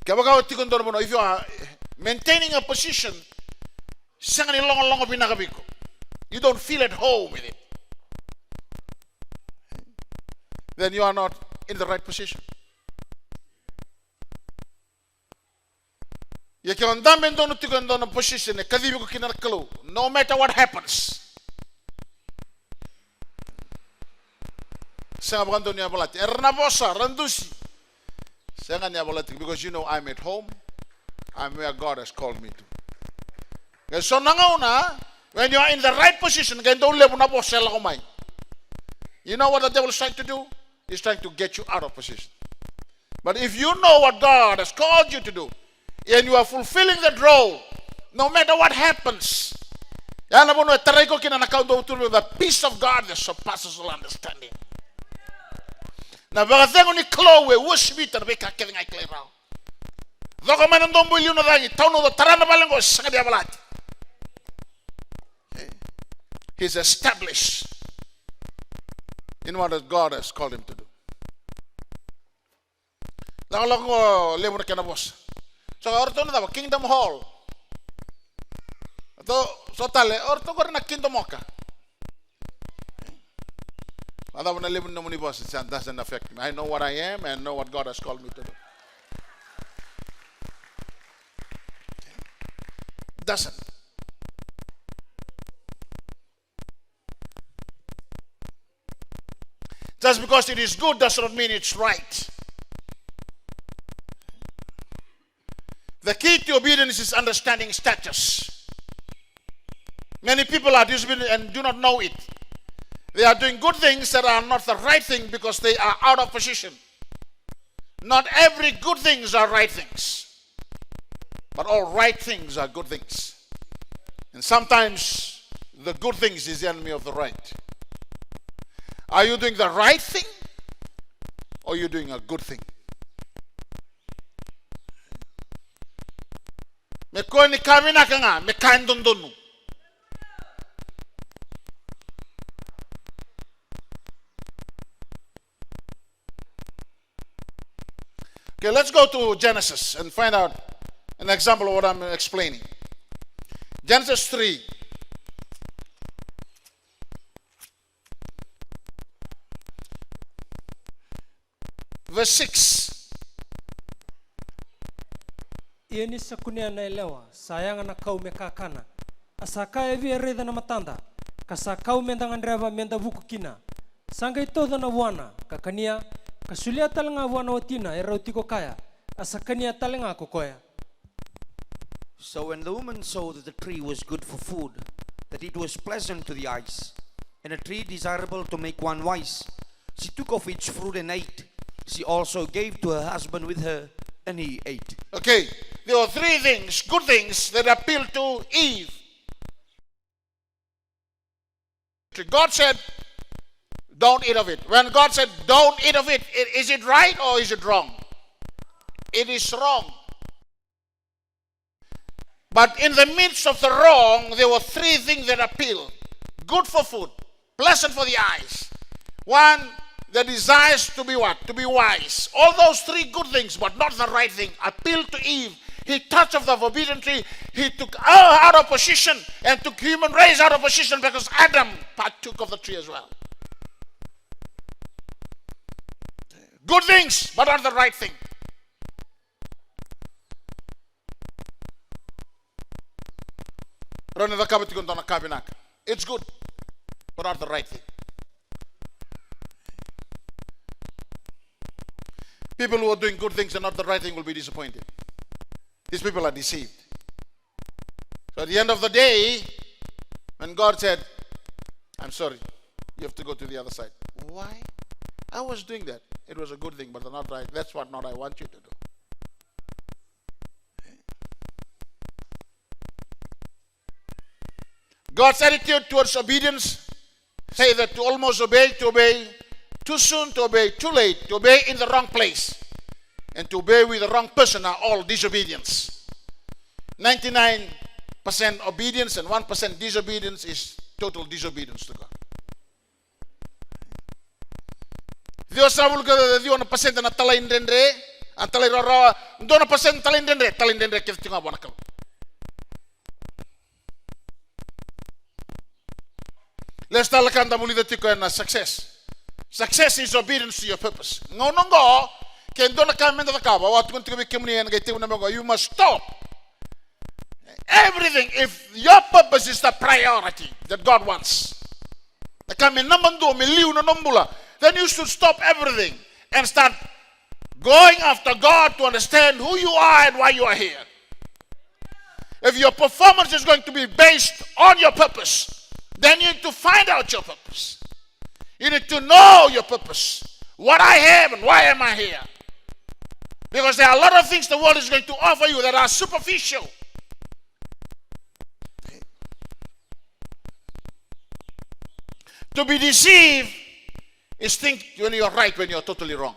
Kevaka o tiko dua na vanua, if you are maintaining a position, sega ni logaloga vinaka vei iko. You don't feel at home with it. Then you are not in the right position. Ia ke o dabe donu tiko e dua na position e kacivi iko kina na Kalou, no matter what happens. Sega vakadua ni yavalati. Era na vosa, ra dusi. Sega ni yavalati, because you know I'm at home. I'm where God has called me to. E so na gauna, when you are in the right position, qai dau levu na vosa e lako mai. You know what the devil is trying to do? He's trying to get you out of position. But if you know what God has called you to do, and you are fulfilling that role, no matter what happens, ya na vanua e tarai iko kina na ka dau tukuni, the peace of God that surpasses all understanding. Na vakacegu ni Kalou e uasivita na veika kece ga e kilai rawa. Coka mai na dobo i liu na cagi, taunuca, tara na vale oqo, sega ni yavalati. He's established in what God has called him to do. Lakolako qo levu na kena vosa. So o ratou na cava, Kingdom Hall. Ratou, so tale, o ratou qori na Kingdom Oka. A cava na levu ni nomuni vosa? It doesn't affect me. I know what I am and know what God has called me to do. Doesn't. Just because it is good does not mean it's right. The key to obedience is understanding status. Many people are disobedient and do not know it. They are doing good things that are not the right thing because they are out of position. Not every good things are right things. But all right things are good things. And sometimes the good things is the enemy of the right. Are you doing the right thing or you doing a good thing? Me kua ni ka vinaka ga, me ka e dodonu. Okay, let's go to Genesis and find out an example of what I'm explaining. Genesis three. Verse six. Ia ni sa kunea na yalewa, sa yaga na kau me kakana. A sa kaya vei, raica na matada, ka sa kau me da gadreva me da vuku kina. Sa qai tauca na vuana, ka kania, ka solia tale ga vua na watina e rauti ko kaya, a sa kania tale ga ko koya. So when the woman saw that the tree was good for food, that it was pleasant to the eyes, and a tree desirable to make one wise, she took of its fruit and ate. She also gave to her husband with her, and he ate. Okay, there were three things, good things, that appealed to Eve. God said, "Don't eat of it." When God said, "Don't eat of it," i-, is it right or is it wrong? It is wrong. But in the midst of the wrong, there were three things that appeal. Good for food, pleasant for the eyes. One, the desires to be what? To be wise. All those three good things, but not the right thing, appealed to Eve. He touched of the forbidden tree. He took out, out of position and took human race out of position because Adam partook of the tree as well. Good things, but not the right thing. Rawa ni cakava tiko e dua na ka vinaka. It's good, but not the right thing. People who are doing good things and not the right thing will be disappointed. These people are deceived. So at the end of the day, when God said, "I'm sorry, you have to go to the other side." "Why? I was doing that. It was a good thing, but not right. That's what not I want you to do." God's attitude towards obedience say that to almost obey, to obey too soon, to obey too late, to obey in the wrong place, and to obey with the wrong person are all disobedience. Ninety-nine percent obedience and one percent disobedience is total disobedience to God. Ciwasagavulu ka ciwa na pasede na talaidredre, a, talairawarawa, dua na pasede na talaidredre, talaidredre kece tiko ga vua na Kalou. Lesu tale ka da vulica tiko ena success. Success is obedience to your purpose. Gauna oqo, ke dua na ka meda cakava, au a tukuna tiko vei kemuni ena qai tekivu na bogi, you must stop everything if your purpose is the priority that God wants. Na ka me naba dua, me liu na nomu bula, then you should stop everything and start going after God to understand who you are and why you are here. If your performance is going to be based on your purpose, then you need to find out your purpose. You need to know your purpose. What I have and why am I here? Because there are a lot of things the world is going to offer you that are superficial. To be deceived is think when you're right when you're totally wrong.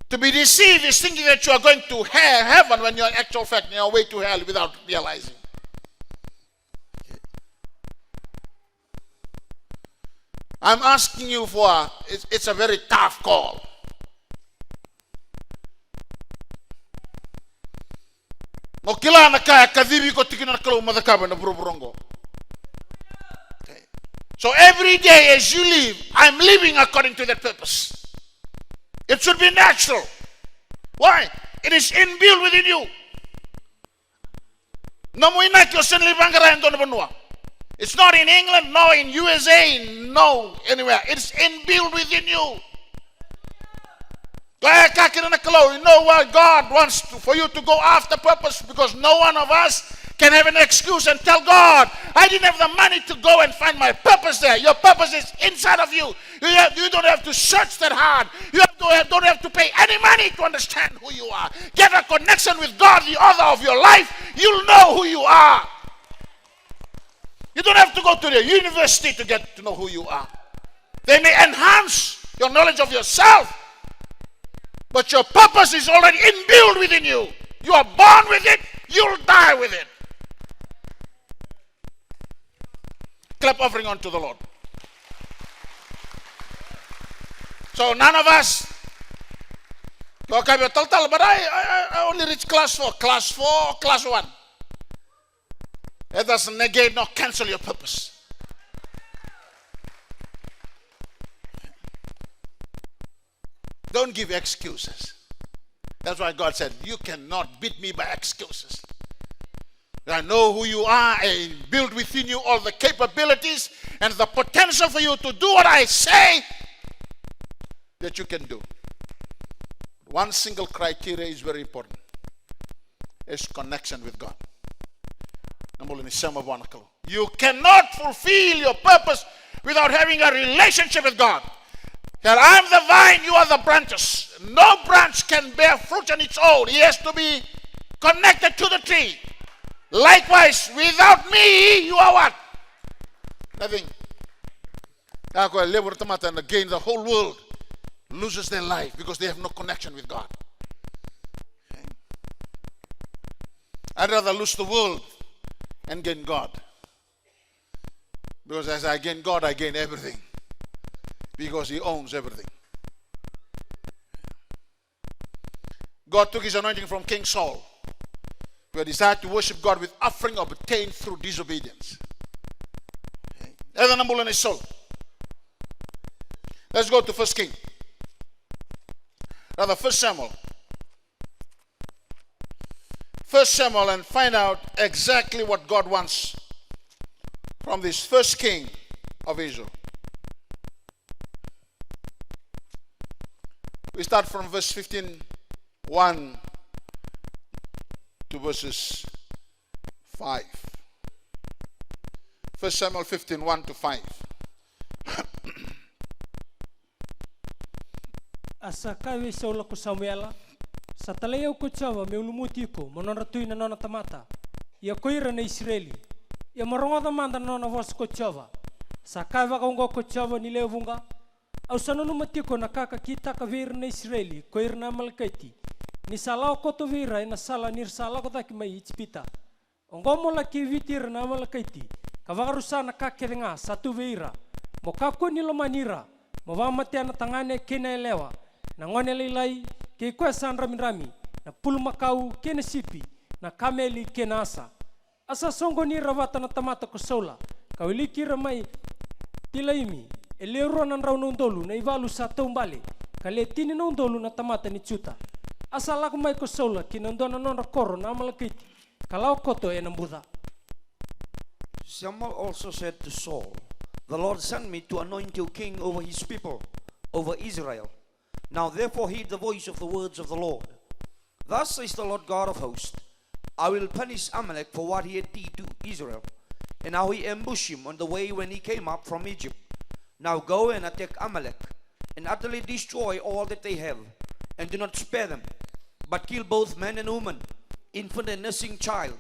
To be deceived is thinking that you are going to he-, heaven when you're in actual fact on your way to hell without realizing. I'm asking you for, it's, it's a very tough call. Mo kila na ka e kacivi iko tiko kina na Kalou mo cakava ena vuravura oqo. Okay. So every day as you live, I'm living according to that purpose. It should be natural. Why? It is inbuilt within you. Nomu inaki o sega ni lai vaqara e dua na vanua. It's not in England, no in U S A, no anywhere. It's inbuilt within you. Kaya kina na Kalou, you know what? God wants to, for you to go after purpose, because no one of us can have an excuse and tell God, "I didn't have the money to go and find my purpose there." Your purpose is inside of you. You have, you don't have to search that hard. You have to, don't have to pay any money to understand who you are. Get a connection with God, the author of your life. You'll know who you are. You don't have to go to the university to get to know who you are. They may enhance your knowledge of yourself, but your purpose is already inbuilt within you. You are born with it, you'll die with it. Clap offering unto the Lord. So none of us, okay, but I, I, I only reach class four, class four, class one. It doesn't negate nor cancel your purpose. Don't give excuses. That's why God said, "You cannot beat me by excuses. I know who you are and build within you all the capabilities and the potential for you to do what I say that you can do." One single criteria is very important. Is connection with God. Na bula ni sema vua na Kalou. You cannot fulfill your purpose without having a relationship with God. That I'm the vine, you are the branches. No branch can bear fruit on its own. It has to be connected to the tree. Likewise, without me, you are what? Nothing. Kaya o koya, levu na tamata na gain the whole world, loses their life because they have no connection with God. I'd rather lose the world and gain God. Because as I gain God, I gain everything. Because He owns everything. God took His anointing from King Saul. We desire to worship God with offering obtained through disobedience. Eda na bula ni Saul. Let's go to First King. Rather, First Samuel. First Samuel and find out exactly what God wants from this first king of Israel. We start from verse fifteen, one to verses five. First Samuel fifteen, one to five. A sa kaya vei Saula ko Samuela, sa talai au ko Jiova meu lumuti iko mo nodra tui na nona tamata, ia ko ira na Isireli. Ia mo rogoca mada na nona vosa ko Jiova. Sa kaya vakaoqo ko Jiova ni lewe vuqa, au sa nanuma tiko na ka ka kitaka vei ira na Isireli ko ira na Amalekaiti, ni sa lako koto vei ira ena sala ni ra sa lako cake mai Ijipita. Oqo mo laki viti ira na Amalekaiti, ka vakarusa na ka kece ga sa tu vei ira. Mo kakua ni lomani ira, mo vakamatea na tagane kei na yalewa, na gone lailai kei koya sa dramidrami, na pulumakau kei na sipi, na kameli kei na asa. A sa soqoni ira vata na tamata ko Saula, ka wiliki ira mai Telaimi, e lewe rua na drau na udolu na ivalu sa taubale, ka lewe tini na udolu na tamata ni Juta. A sa lako mai ko Saula ki na dua na nodra koro na Amalekaiti, ka lako koto ena buca. Samuel also said to Saul, "The Lord sent me to anoint you king over his people, over Israel. Now therefore heed the voice of the words of the Lord. Thus says the Lord God of hosts, I will punish Amalek for what he had did to Israel, and how he ambushed him on the way when he came up from Egypt. Now go and attack Amalek, and utterly destroy all that they have, and do not spare them, but kill both man and woman, infant and nursing child,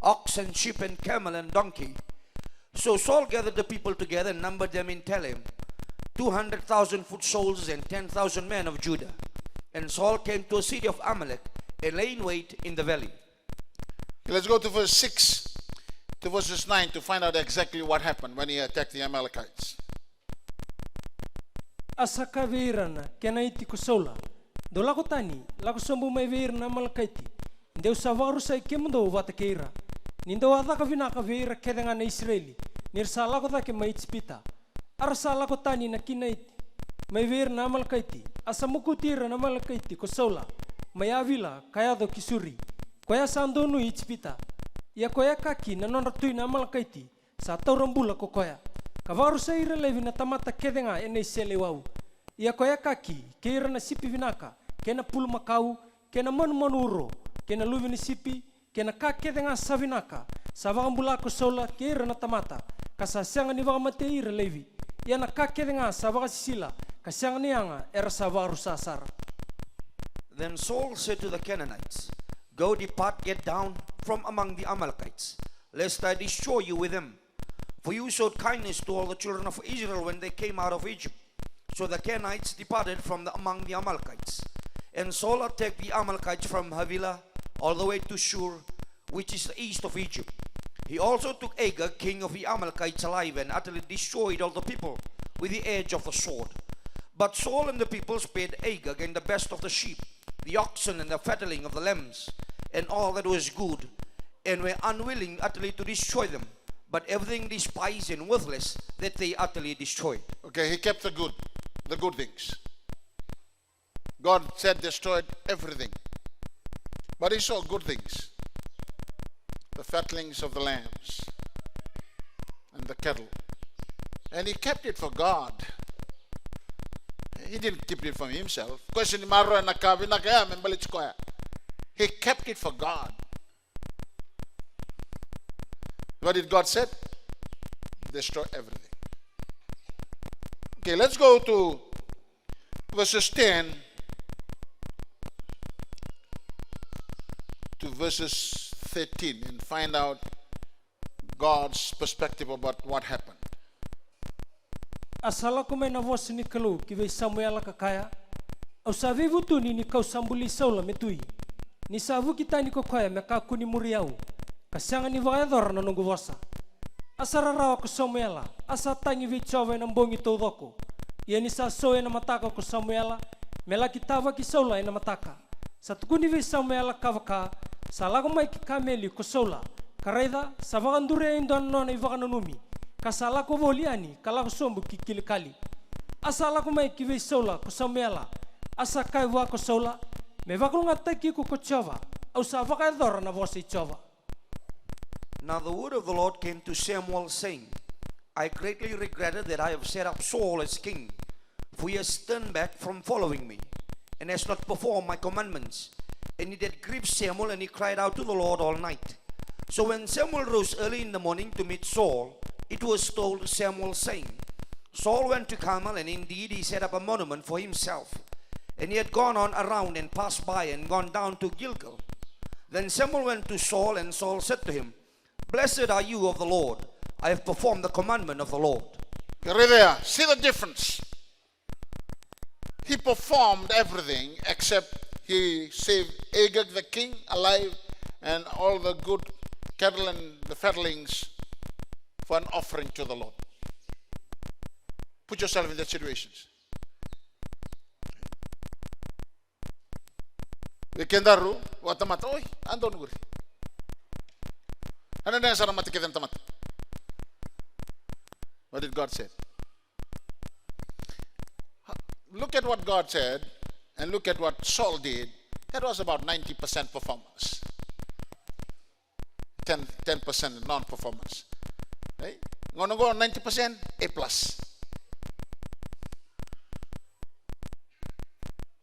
ox and sheep and camel and donkey." So Saul gathered the people together and numbered them in Telaim, two hundred thousand foot soldiers and ten thousand men of Judah. And Saul came to a city of Amalek and lay in wait in the valley. Okay, let's go to verse six to verses nine to find out exactly what happened when he attacked the Amalekites. A sa kaya vei ira na Kenaiti ko Saula, "Dou lako tani, lako sobu mai vei ira na Amalekaiti, dou sa vakarusai kemudou vata kei ira, ni dou a caka vinaka vei ira kece ga na Isireli, ni ra sa lako cake mai Ijipita." A ra sa lako tani na Kenaiti mai vei ira na Amalekaiti. A sa mokuti ira na Amalekaiti ko Saula mai Avila ka yaco ki Suri, koya sa donui Ijipita. Ia ko Ekaki na nodra tui na Amalekaiti sa taura bula ko koya, ka vakarusai ira laivi na tamata kece ga ena iseleiwau. Ia ko Ekaki, kei ira na sipi vinaka, kei na pulumakau, kei na manumanu uro, kei na luve ni sipi, kei na ka kece ga sa vinaka, sa vakabula ko Saula kei ira na tamata, ka sa sega ni vakamatei ira laivi. Ia na ka kece ga sa vakasisila ka sega ni yaga era sa vakarusa sara. Then Saul said to the Canaanites, "Go, depart, get down from among the Amalekites, lest I destroy you with them. For you showed kindness to all the children of Israel when they came out of Egypt." So the Canaanites departed from the, among the Amalekites. And Saul attacked the Amalekites from Havilah all the way to Shur, which is the east of Egypt. He also took Agag, king of the Amalekites, alive, and utterly destroyed all the people with the edge of the sword. But Saul and the people spared Agag and the best of the sheep, the oxen and the fatling of the lambs, and all that was good, and were unwilling utterly to destroy them, but everything despised and worthless that they utterly destroyed. Okay, he kept the good, the good things. God said destroyed everything. But he saw good things. The fatlings of the lambs and the cattle. And he kept it for God. He didn't keep it for himself. Question ni maroroya na ka vinaka ya me baleti koya. He kept it for God. What did God said? Destroy everything. Okay, let's go to verses ten to verses thirteen and find out God's perspective about what happened. A sa lako mai na vosa ni Kalou ki vei Samuela ka kaya, "Au sa veivutuni ni kau sa buli Saula me tui, ni sa vuki tani ko koya me kakua ni muri au, ka sega ni vakayacora na noqu vosa." A sa rarawa ko Samuela, a sa tagi vei Jiova ena bogi taucoko. Ia ni sa sou ena mataka ko Samuela me laki tavaki Saula ena mataka, sa tukuni vei Samuela ka vaka, Sa lako mai ki Kameli ko Saula, ka raica, sa vakaduria e dua na nona ivakananumi, ka sa lako voli yani ka lako sobu ki Kilikali. A sa lako mai ki vei Saula ko Samuela, a sa kaya vua ko Saula, me vakalougatataki iko ko Jiova, au sa vakayacora na vosa i Jiova. Now the word of the Lord came to Samuel, saying, I greatly regretted that I have set up Saul as king, for he has turned back from following me, and has not performed my commandments. And it had grieved Samuel, and he cried out to the Lord all night. So when Samuel rose early in the morning to meet Saul, it was told Samuel, saying, Saul went to Carmel, and indeed he set up a monument for himself. And he had gone on around and passed by and gone down to Gilgal. Then Samuel went to Saul, and Saul said to him, Blessed are you of the Lord, I have performed the commandment of the Lord. Right there, see the difference. He performed everything except he saved Agag the king alive and all the good cattle and the fatlings for an offering to the Lord. Put yourself in that situation. Vei kedaru, o tamata, oi, a donu qori. A na nega sara mate kece na tamata. What did God say? Look at what God said and look at what Saul did. That was about ninety percent performance. Ten, ten percent non-performance. Right? Gauna qo ninety percent A plus.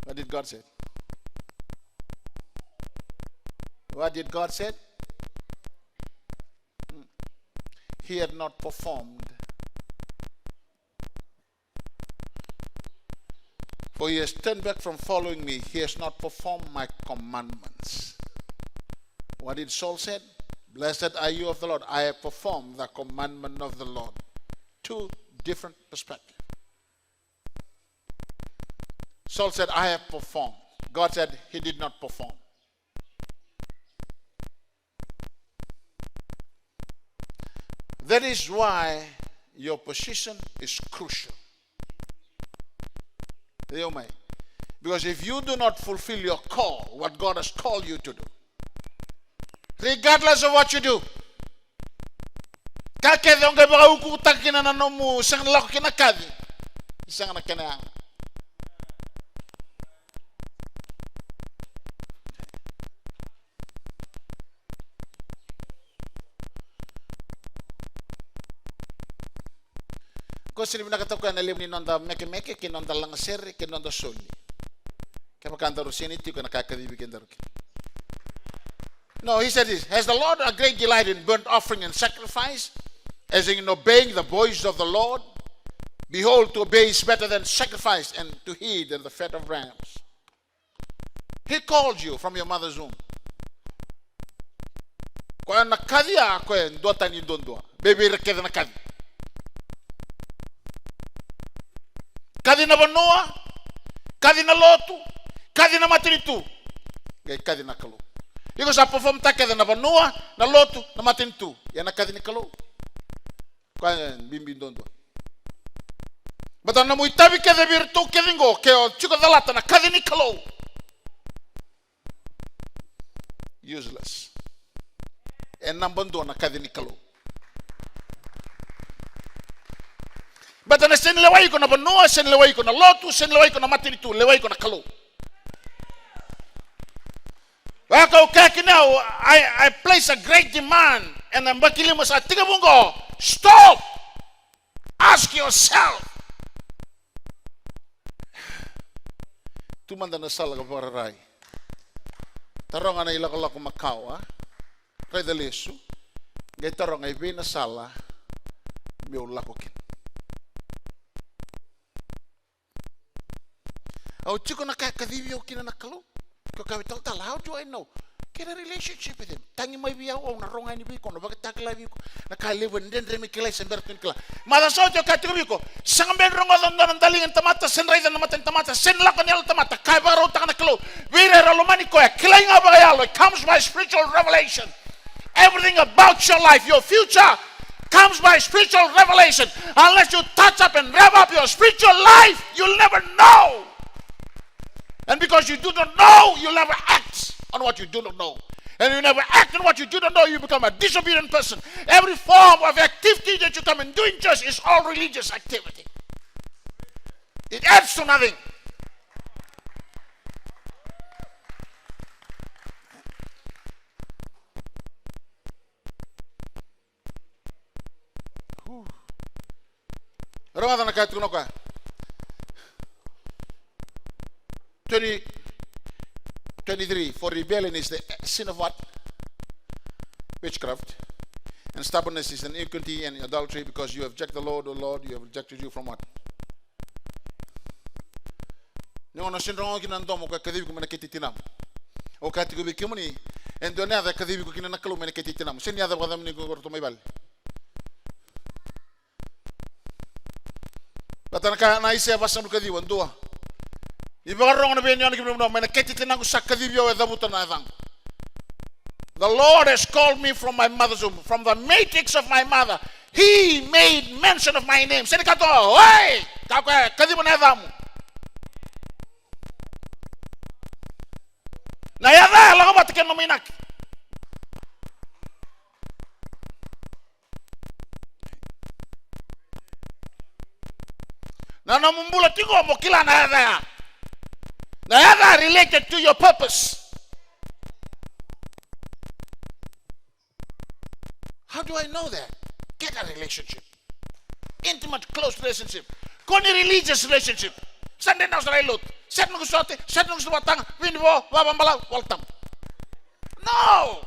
What did God say? What did God say? Hmm. He had not performed. For he has turned back from following me. He has not performed my commandments. What did Saul said? Blessed are you of the Lord. I have performed the commandment of the Lord. Two different perspectives. Saul said, I have performed. God said he did not perform. That is why your position is crucial. Io mai. Because if you do not fulfill your call, what God has called you to do, regardless of what you do, ka kece o qai vakaukutaka kina na nomu sega na lako kina kaci, sega na kena yaga. Ko sili vinaka toka ena levu ni noda mekemeke, kei noda lagasere, kei noda soli. Kevaka daru sega ni tiko ena ka e kacivi kedaru kina. No, he said this, has the Lord a great delight in burnt offering and sacrifice, as in obeying the voice of the Lord? Behold, to obey is better than sacrifice, and to heed than the fat of rams. He called you from your mother's womb. Koya na kaci ya, koya e duatani duadua. Vei ira kece na kaci. Kaci na vanua, kaci na lotu, kaci na matanitu, qai kaci na Kalou. Iko sa perform-taka kece na vanua, na lotu, na matanitu. Ia na kaci ni Kalou. Koya e bibi duadua. Baleta na nomu itavi kece vei iratou kece qo, ke o tiko calata na kaci ni Kalou, useless. E naba dua na kaci ni Kalou. Baleta na sega ni lewai iko na vanua, sega ni lewai iko na lotu, sega ni lewai iko na matanitu, lewai iko na Kalou. Vaka au kaya kina, I, I place a great demand ena yabaki lima sa tekivu qo. Stop! Ask yourself. Tu mada na sala ka vakararai. Taroga na ilakolako makawa, raica lesu. Qai taroga i vei na sala meu lako kina. Au tiko na ka e kacivi au kina na Kalou. Ko kaya vei talatala, how do I know? Kena relationship with him. Tagi mai vei au, au na rogo yani vei iko, au na vakatakila vei iko. Na ka levu e dredre me kilai se bera tu ni kila. Macawa sa oti au kaya tiko vei iko, sega beka ni rogoca e dua na daliga ni tamata, se raica na mata ni tamata, se lako ni yalo ni tamata, ka e vakarautaka na Kalou vei ira era lomani koya. Kilai ga vakayalo, it comes by spiritual revelation. Everything about your life, your future, comes by spiritual revelation. Unless you touch up and rev up your spiritual life, you'll never know. And because you do not know, you'll never act on what you do not know. And you never act on what you do not know, you become a disobedient person. Every form of activity that you come and do in church is all religious activity. It adds to nothing. Rogoca na ka e tukuna o koya. Twenty, twenty-three, for rebellion is the sin of what? Witchcraft. And stubbornness is an iniquity and adultery, because you have rejected the Lord, O Lord, you have rejected you from what? Ni gauna o sega ni rogoca kina na domo, o koya e kacivi iko mai na kete i tinamu. Au kaya tiko vei kemuni, e dua na yaca e kacivi iko kina na Kalou mai na kete i tinamu. Sega ni yaca vakacamuni iko ratou mai vale. Baleta na ka na Aisea vasagavulu ka ciwa, dua. Ni vakarorogo na vei ni yona ki na mai na kete i tinaqu sa kacivi au, e cavuta na yacaqu. The Lord has called me from my mother's womb, from the matrix of my mother. He made mention of my name. Sega ni kaya tu, oi, ka koya e kaciva na yacamu. Na yaca e lako vata kei na nomu inaki. Na nomu bula tiko mo kila na yaca ya. Na yaca related to your purpose. How do I know that? Get a relationship. Intimate, close relationship. Ko ni religious relationship. Sunday na au sa lai lotu. Seta noqu sote, seta noqu sote vataga, vinivo, vavabalau, Volatabu. No!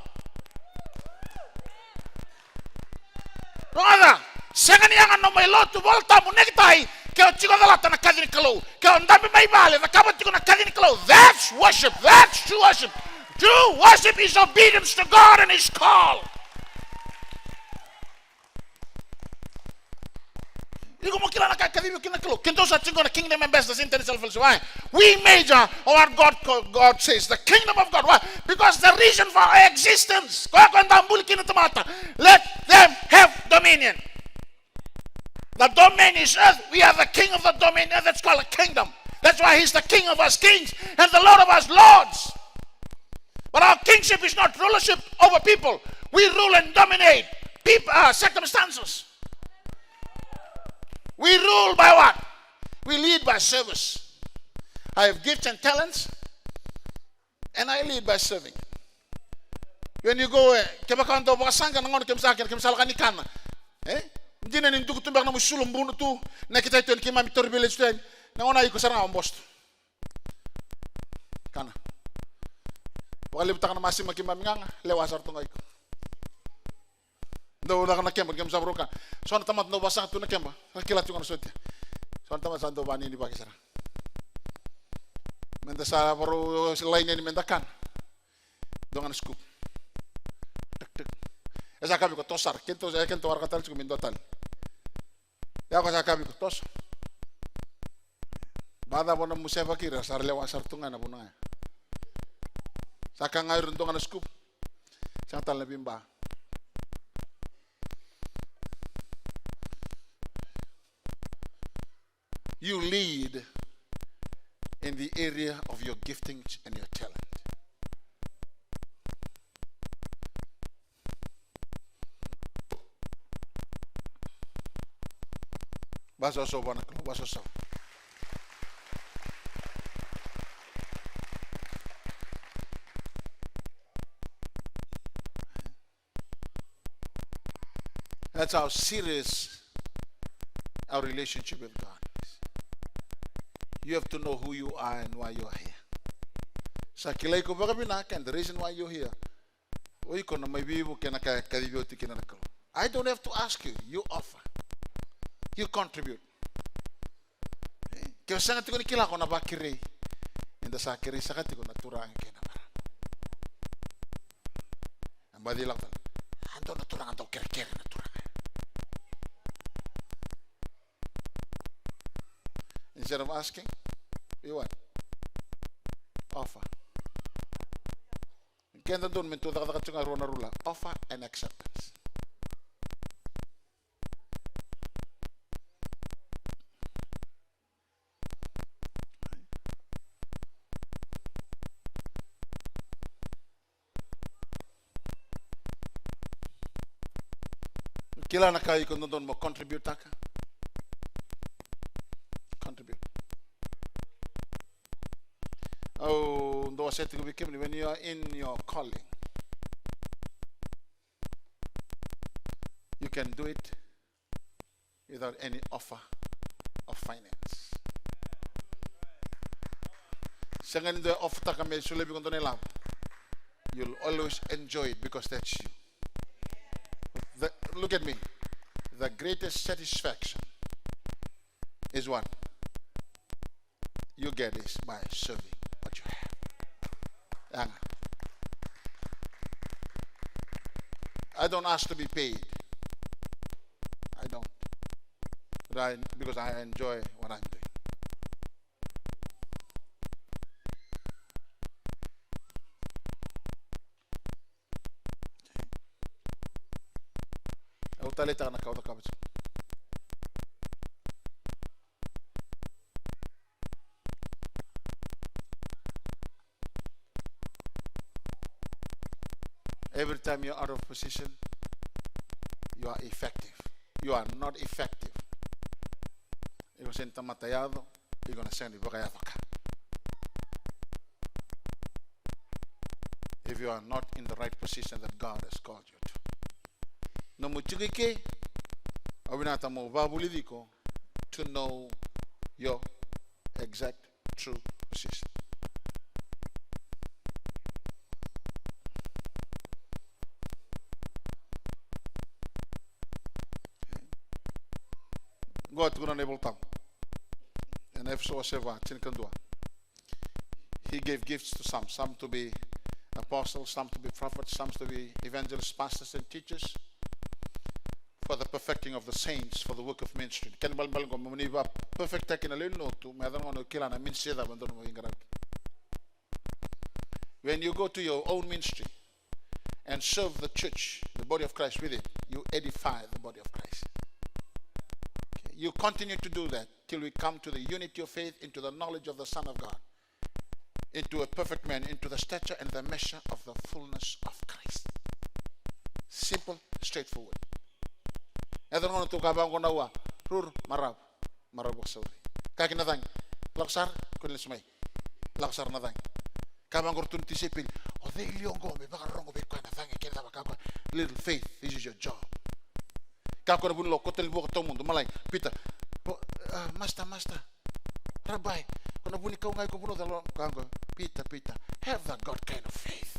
Rogoca, sega ni yaga na nomu mai lotu, Volatabu, nekitai, ke o tiko calata na kaci ni Kalou. Ke o dabe mai vale, cakava tiko na kaci ni Kalou. That's worship. That's true worship. True worship is obedience to God and His call. Iko mo kila na ka e kacivi iko kina na Kalou. Keitou sa tiko na Kingdom Ambassadors International Fellowship. Why? We major on what God, God says, the kingdom of God. Why? Because the reason for our existence, koya ko eda buli kina na tamata, let them have dominion. The domain is earth. We are the king of the domain earth. That's called a kingdom. That's why he's the King of us kings and the Lord of us lords. But our kingship is not rulership over people. We rule and dominate peop- uh, circumstances. We rule by what? We lead by service. I have gifts and talents, and I lead by serving. When you go, eh, kevaka o dau vakasaqa, na gauna keimami sa kena, keimami sa lako ni kana. Eh? Dina ni duku tu beka na nomu isulu, bunu tu, na kitai tu yani keimami Tori Village tu yani. Na gauna iko sara ga o boss tu. Kana. Vakalevutaka na masima keimami gaga, lewa sara tu ga iko. Dau caka na keba, keimami sa varau kana. So na tamata dau vakasaqa tu na keba, sa kila tu ga na sotia. So na tamata sa dau vaninivaki sara. Meda sa varau laini yani meda kana. Dua ga na scoop. Tuk, tuk. E sa kaya vei iko toso sara, keitou, e keitou waraka tale tiko me dua tale. Ia ko sa kaya vei iko toso. Ba cava na musevaki ira, sa ra lewa sara tu ga na vuna ya. Sa ka ga ira dua ga na scoop. Sega tale na viba. You lead in the area of your giftings and your talent. Vakasoso vua na Kalou, vakasoso. That's how serious our relationship with God is. You have to know who you are and why you are here. Sa kilai iko vakavinaka and the reason why you are here. O iko na mai veivuke ena ka e kacivi oti kina na Kalou. I don't have to ask you, you offer. You contribute. Ke o sega tiko ni kila, ko na vakerei. Eda sa kerei saka tiko na turaga kei na marama. A baci lako tale. A dua na turaga dau kerekere na turaga. Instead of asking, you what? Offer. Keda donu me tu cakacaka tiko ga rua na rula. Offer and acceptance. Kila na ka iko dodonu mo contribute-taka. Contribute. Au dau wasea tiko vei kemuni, when you are in your calling, you can do it without any offer of finance. Sega ni dua e offer-taka me solia vei iko dua na ilavo. You'll always enjoy it because that's you. The, look at me. The greatest satisfaction is what you get is by serving what you have. Yaga. I don't ask to be paid. I don't. But I, because I enjoy what I'm doing. Au taleitaka na ka au cakava tiko. Every time you're out of position, you are effective. You are not effective. Iko sega ni tamata yaco, iko na sega ni vakayaco ka. If you are not in the right position that God has called you to. Nomu tiko i ke, au vinakata mo vakavulici iko to know your exact true position. Qo a tukuna na iVolatabu ena Efeso wase va, tinikadua. He gave gifts to some, some to be apostles, some to be prophets, some to be evangelists, pastors and teachers, for the perfecting of the saints, for the work of ministry. Kena ibalebale qo mo ni vaka-perfect-taki na lewe ni lotu, me yaco na gauna o kila na ministry cava e dodonu mo veiqaravi. When you go to your own ministry and serve the church, the body of Christ with it, you edify the body of Christ. Okay? You continue to do that till we come to the unity of faith, into the knowledge of the Son of God, into a perfect man, into the stature and the measure of the fullness of Christ. Simple, straightforward. Yaco na gauna tou kaya vaqo na ua, ruru, marau, marau vakasauri. Kaya ki na cagi, lako sara, kua ni lesu mai. Lako sara na cagi. Kaya vaqo ratou na tisaipeli, o cei li oqo me vakarorogo vei koya na cagi, kena cava? Kaya o koya, little faith, this is your job. Kaya o koya na vunilotu, kauta na vuaka tawamudu, malai, Pita, po-, ah, master, master. Rabbi, ko na vunikau ga iko vunauca, lo, kaya o koya, Pita, Pita, have that God kind of faith.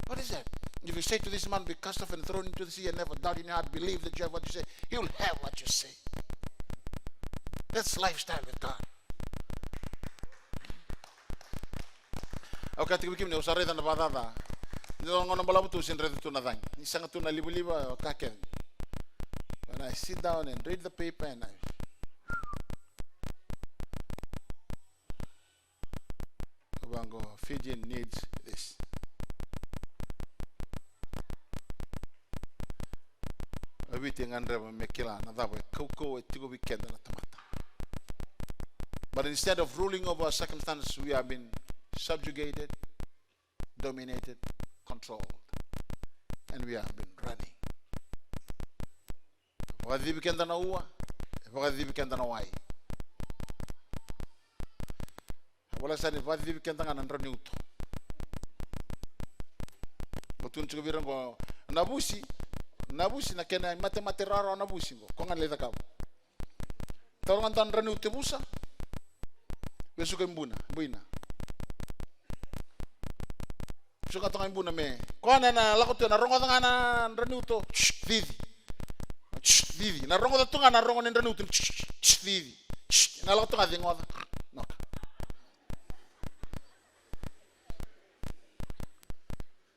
What is that? If you say to this man, be cast off and thrown into the sea, and never doubt in your heart, believe that you have what you say, he will have what you say. That's lifestyle with God. Au kaya tiko vei kemuni, au sa raica na vakacaca. Ni dua na gauna balavu tu, au sega ni raica tu na cagi. Ni sega tu na livaliva, au kaya kece. When I sit down and read the paper and I Vaqo, Fijian needs this. A Viti e gadreva me kila na cava e kaukauwa e tiko vei keda na tamata. But instead of ruling over our circumstances, we have been subjugated, dominated, controlled, and we have been running. Vakacivi keda na ua, e vakacivi keda na wai. Au voleka sara ni vakacivi keda ga na drau ni uto. Au tukuna tiko vei ira oqo, na vusi, na vusi, na kena imatemate rawarawa na vusi oqo, ko ga na lai cakava. Taura ga dua na drau ni uto e vusa. Vesuka i buna, buina. Vesuka toka i buna me. Koya na, na lako tu, na rogoca ga na drau ni uto. Cici. Cici. Na rogoca tu ga na rogo ni drau ni uto. Cici. Na lako tu ga cigoca. Noka.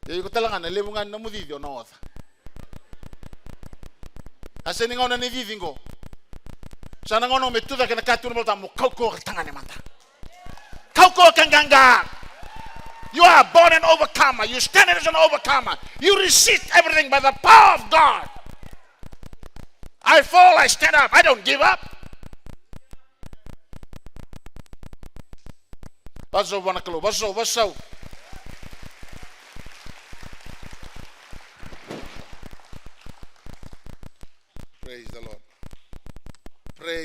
Ia iko tale ga na levu ga ni nomu cici o na oca. A sega ni gauna ni cici qo. Sa na gauna me tucake na ka tu na Volatabu, mo kaukauwa ka tagane mada. Kaukauwa ka qaqa. You are born an overcomer. You stand as an overcomer. You resist everything by the power of God. I fall, I stand up. I don't give up. Vazou vua na Kalou, vazou, vazou.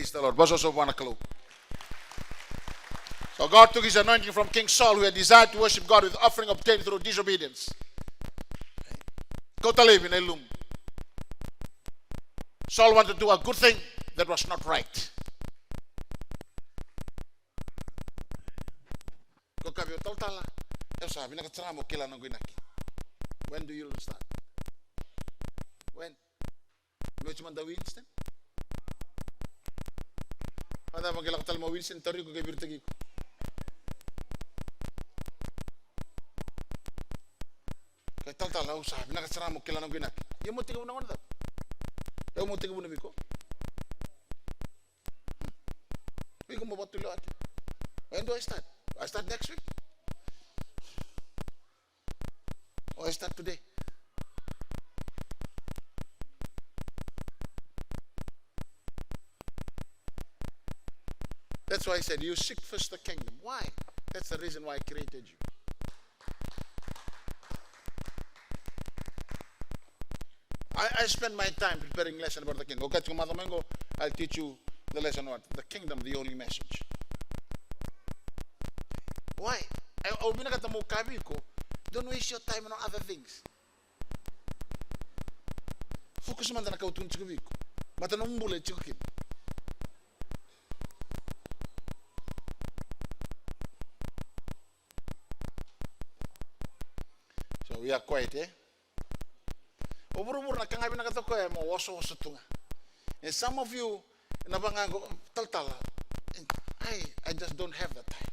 Praise the Lord. Vosota vua na Kalou. So God took his anointing from King Saul, who had desired to worship God with offering obtained through disobedience. Kauta laivi na ilumu. Saul wanted to do a good thing that was not right. Ko kaya vei au, talatala, au sa vinakata sara mo kila na noqu inaki. When do you start? When? Me oti mada Winston. Vacava qai lako tale mai o Winston, tauri iko qai viritaki iko. Kaya, talatala, au sa vinakata sara mo kila na noqu inaki. Ia mo tekivu na gauna cava? Au mo tekivu na viko. Viko mo vakatulewa ake. When do I start? I start next week. Or I start today. That's why I said you seek first the kingdom. Why? That's the reason why I created you. I, I spend my time preparing lesson about the kingdom. Okay, tiko maca mai qo, I'll teach you the lesson what? The kingdom, the only message. Why? Au, au vinakata mo kaya vei iko, don't waste your time on other things. Focus mada na ka au tukuna tiko vei iko. Baleta na nomu bula e tiko kina. So we are quiet, eh? O vuravura na ka ga vinakata o koya mo osooso tu ga. And some of you, na vaka ga qo, talatala, I, I just don't have the time.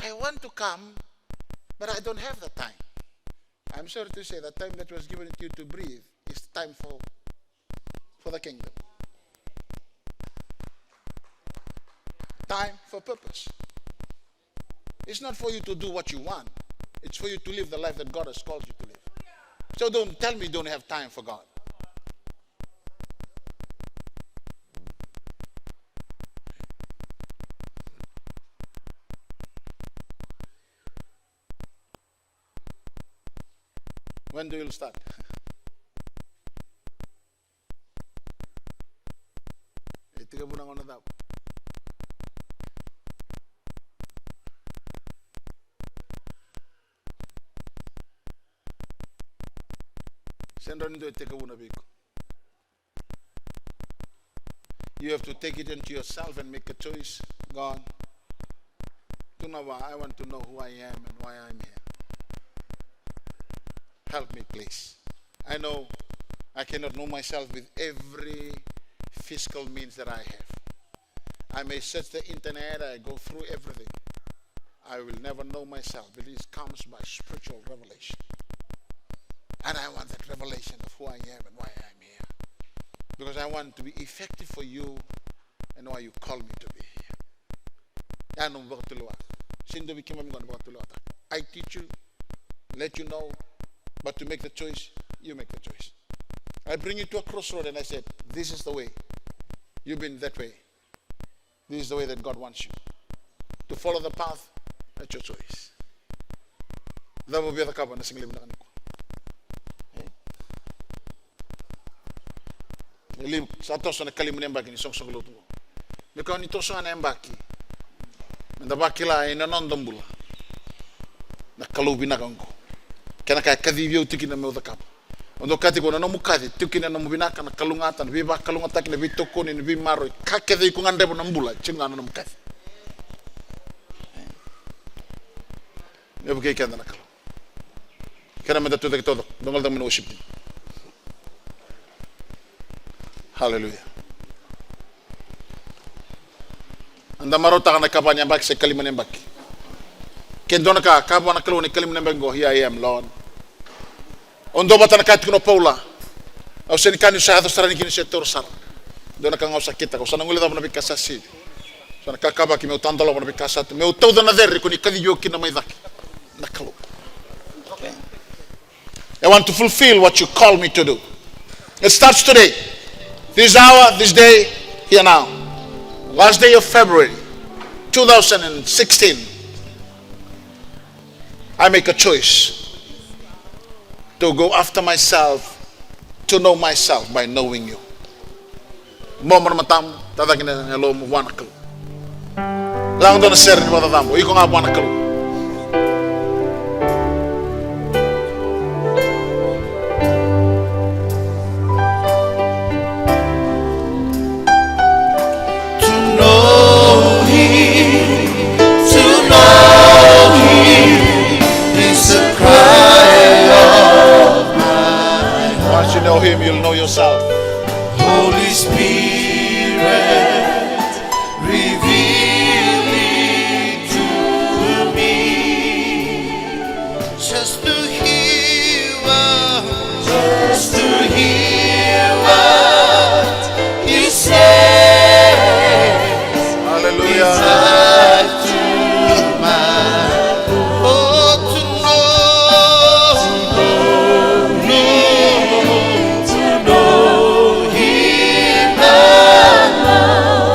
I want to come, but I don't have the time. I'm sorry to say, the time that was given to you to breathe is time for, for the kingdom. Time for purpose. It's not for you to do what you want. It's for you to live the life that God has called you to live. So don't tell me you don't have time for God. When do you start? E tekivu na gauna cava? Sega ni dua e tekivuna vei iko. You have to take it into yourself and make a choice. God, tukuna vua, I want to know who I am and why I'm here. Help me, please. I know I cannot know myself with every physical means that I have. I may search the internet, I go through everything. I will never know myself. It is, comes by spiritual revelation. And I want that revelation of who I am and why I am here. Because I want to be effective for you and why you call me to be here. Ya na nomu vakatulewa. Sega ni dua vei keimami qo na vakatulewataka. I teach you, let you know, but to make the choice, you make the choice. I bring you to a crossroad and I said, this is the way. You've been that way. This is the way that God wants you to follow the path. That's your choice. Cava o via cakava na siga levu vinaka nikua? E? E levu, sa toso na ikalima ni yabaki ni soqosoqo lotu qo. Me kua ni toso ga na yabaki, meda vakila ena noda bula na Kalou vinaka oqo kei na ka e kacivi au tiko kina meu cakava. O dau kaya tiko na nomu kaci, tiko kina na nomu vinaka, na kalougata, na veivakalougatataki, na veitokoni, na veimaroroi, ka kece iko gadreva na bula, tiko ga na nomu kaci. Me vukei keda na Kalou. Kena meda tucake taucoko, dou gole tale mai na worship team. Hallelujah. Eda marautaka na ikava ni yabaki se ikalima ni yabaki. Ke dua na ka, kaya vua na Kalou na ikalima ni yabaki qo, here I am, Lord. Au dua vata na ka e tukuna o Paula. Au sega ni kaya niu sa yaco sara yani kina se taura sara. Dua na ka ga au sa kitaka, au sa na guilecava na veika sa sivi. Sa na kakavaki meu tadolava na veika sa tu, meu tauca na cere ko ni kacivi au kina mai cake. Na Kalou. I want to fulfill what you call me to do. It starts today. This hour, this day, here now. Last day of February two thousand sixteen. I make a choice to go after myself To know myself by knowing you. Bobo na matamu, tacake na yalomu vua na Kalou. Laga dua na sere ni vakacacabo, iko ga vua na Kalou. To know him, to know him is the cry of my heart. Once you know him, you'll know yourself. Holy Spirit, reveal it to me. Just to hear what, just to hear what you say. Hallelujah. Is life to my, oh, to know, to know him alone.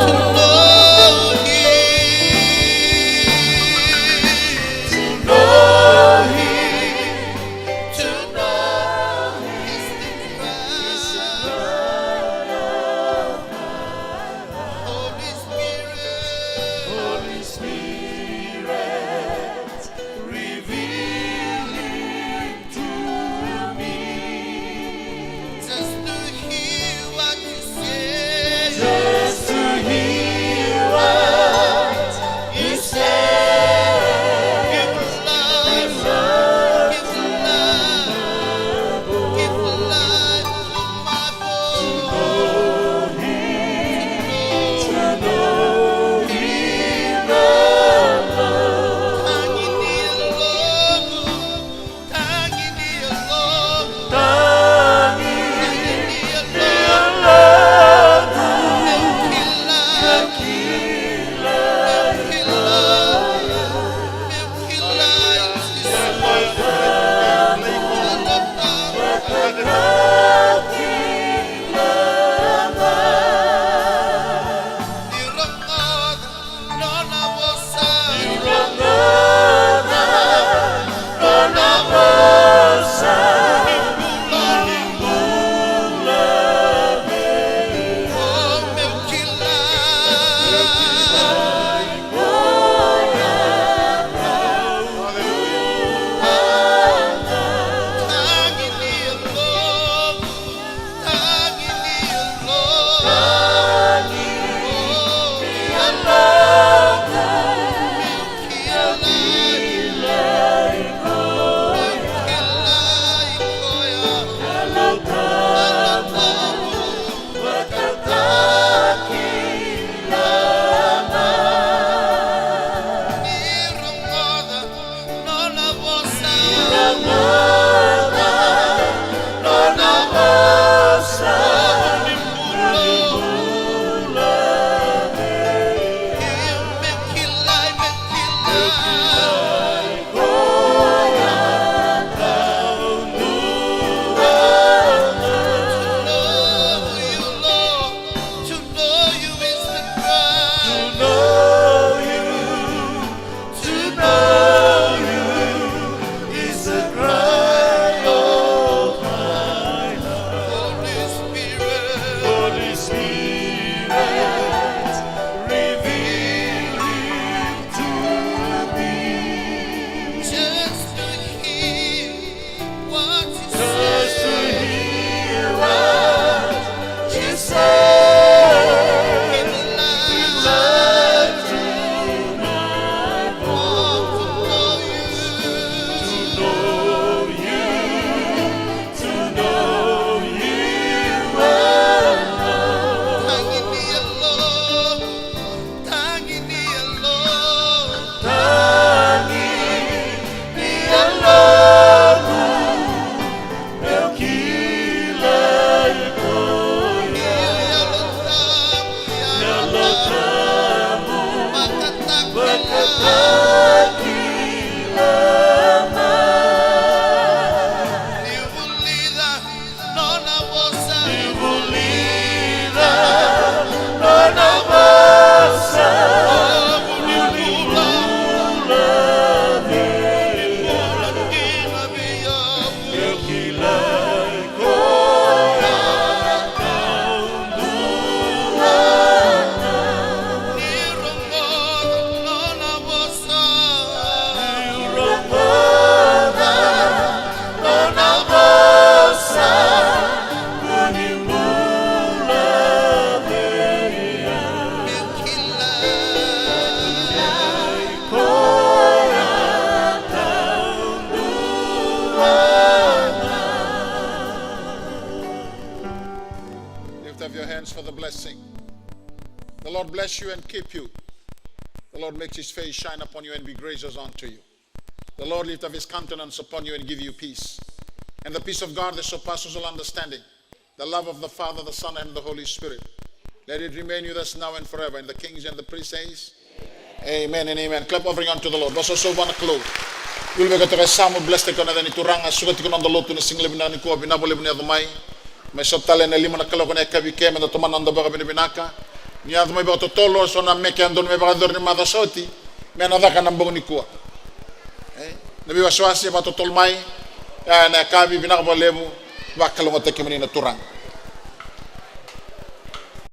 Of your hands for the blessing. The Lord bless you and keep you. The Lord makes his face shine upon you and be gracious unto you. The Lord lift up his countenance upon you and give you peace. And the peace of God that surpasses all understanding, the love of the Father, the Son, and the Holy Spirit, let it remain with us now and forever. And the kings and the priests says, amen and amen. Clap offering unto the Lord. Vakasausau vua na Kalou. Vilu vei koya toka e yasamu, bless tiko na yaca ni Turaga. Suka tiko na noda lotu na siga levu vinaka nikua, vinaka vakalevu ni yaco mai. Mai sota tale ena lima na kaloko na yakavi ke, meda tomana na noda vakavinavinaka. Ni yaco mai vakatotolo, so na meke e dodonu me vakayacori ni macawa sa oti, me na caka na bogi nikua. E, na veiwasewase vakatotolo mai, e, na yakavi, vinaka vakalevu, vakalougatataki kemuni na Turaga.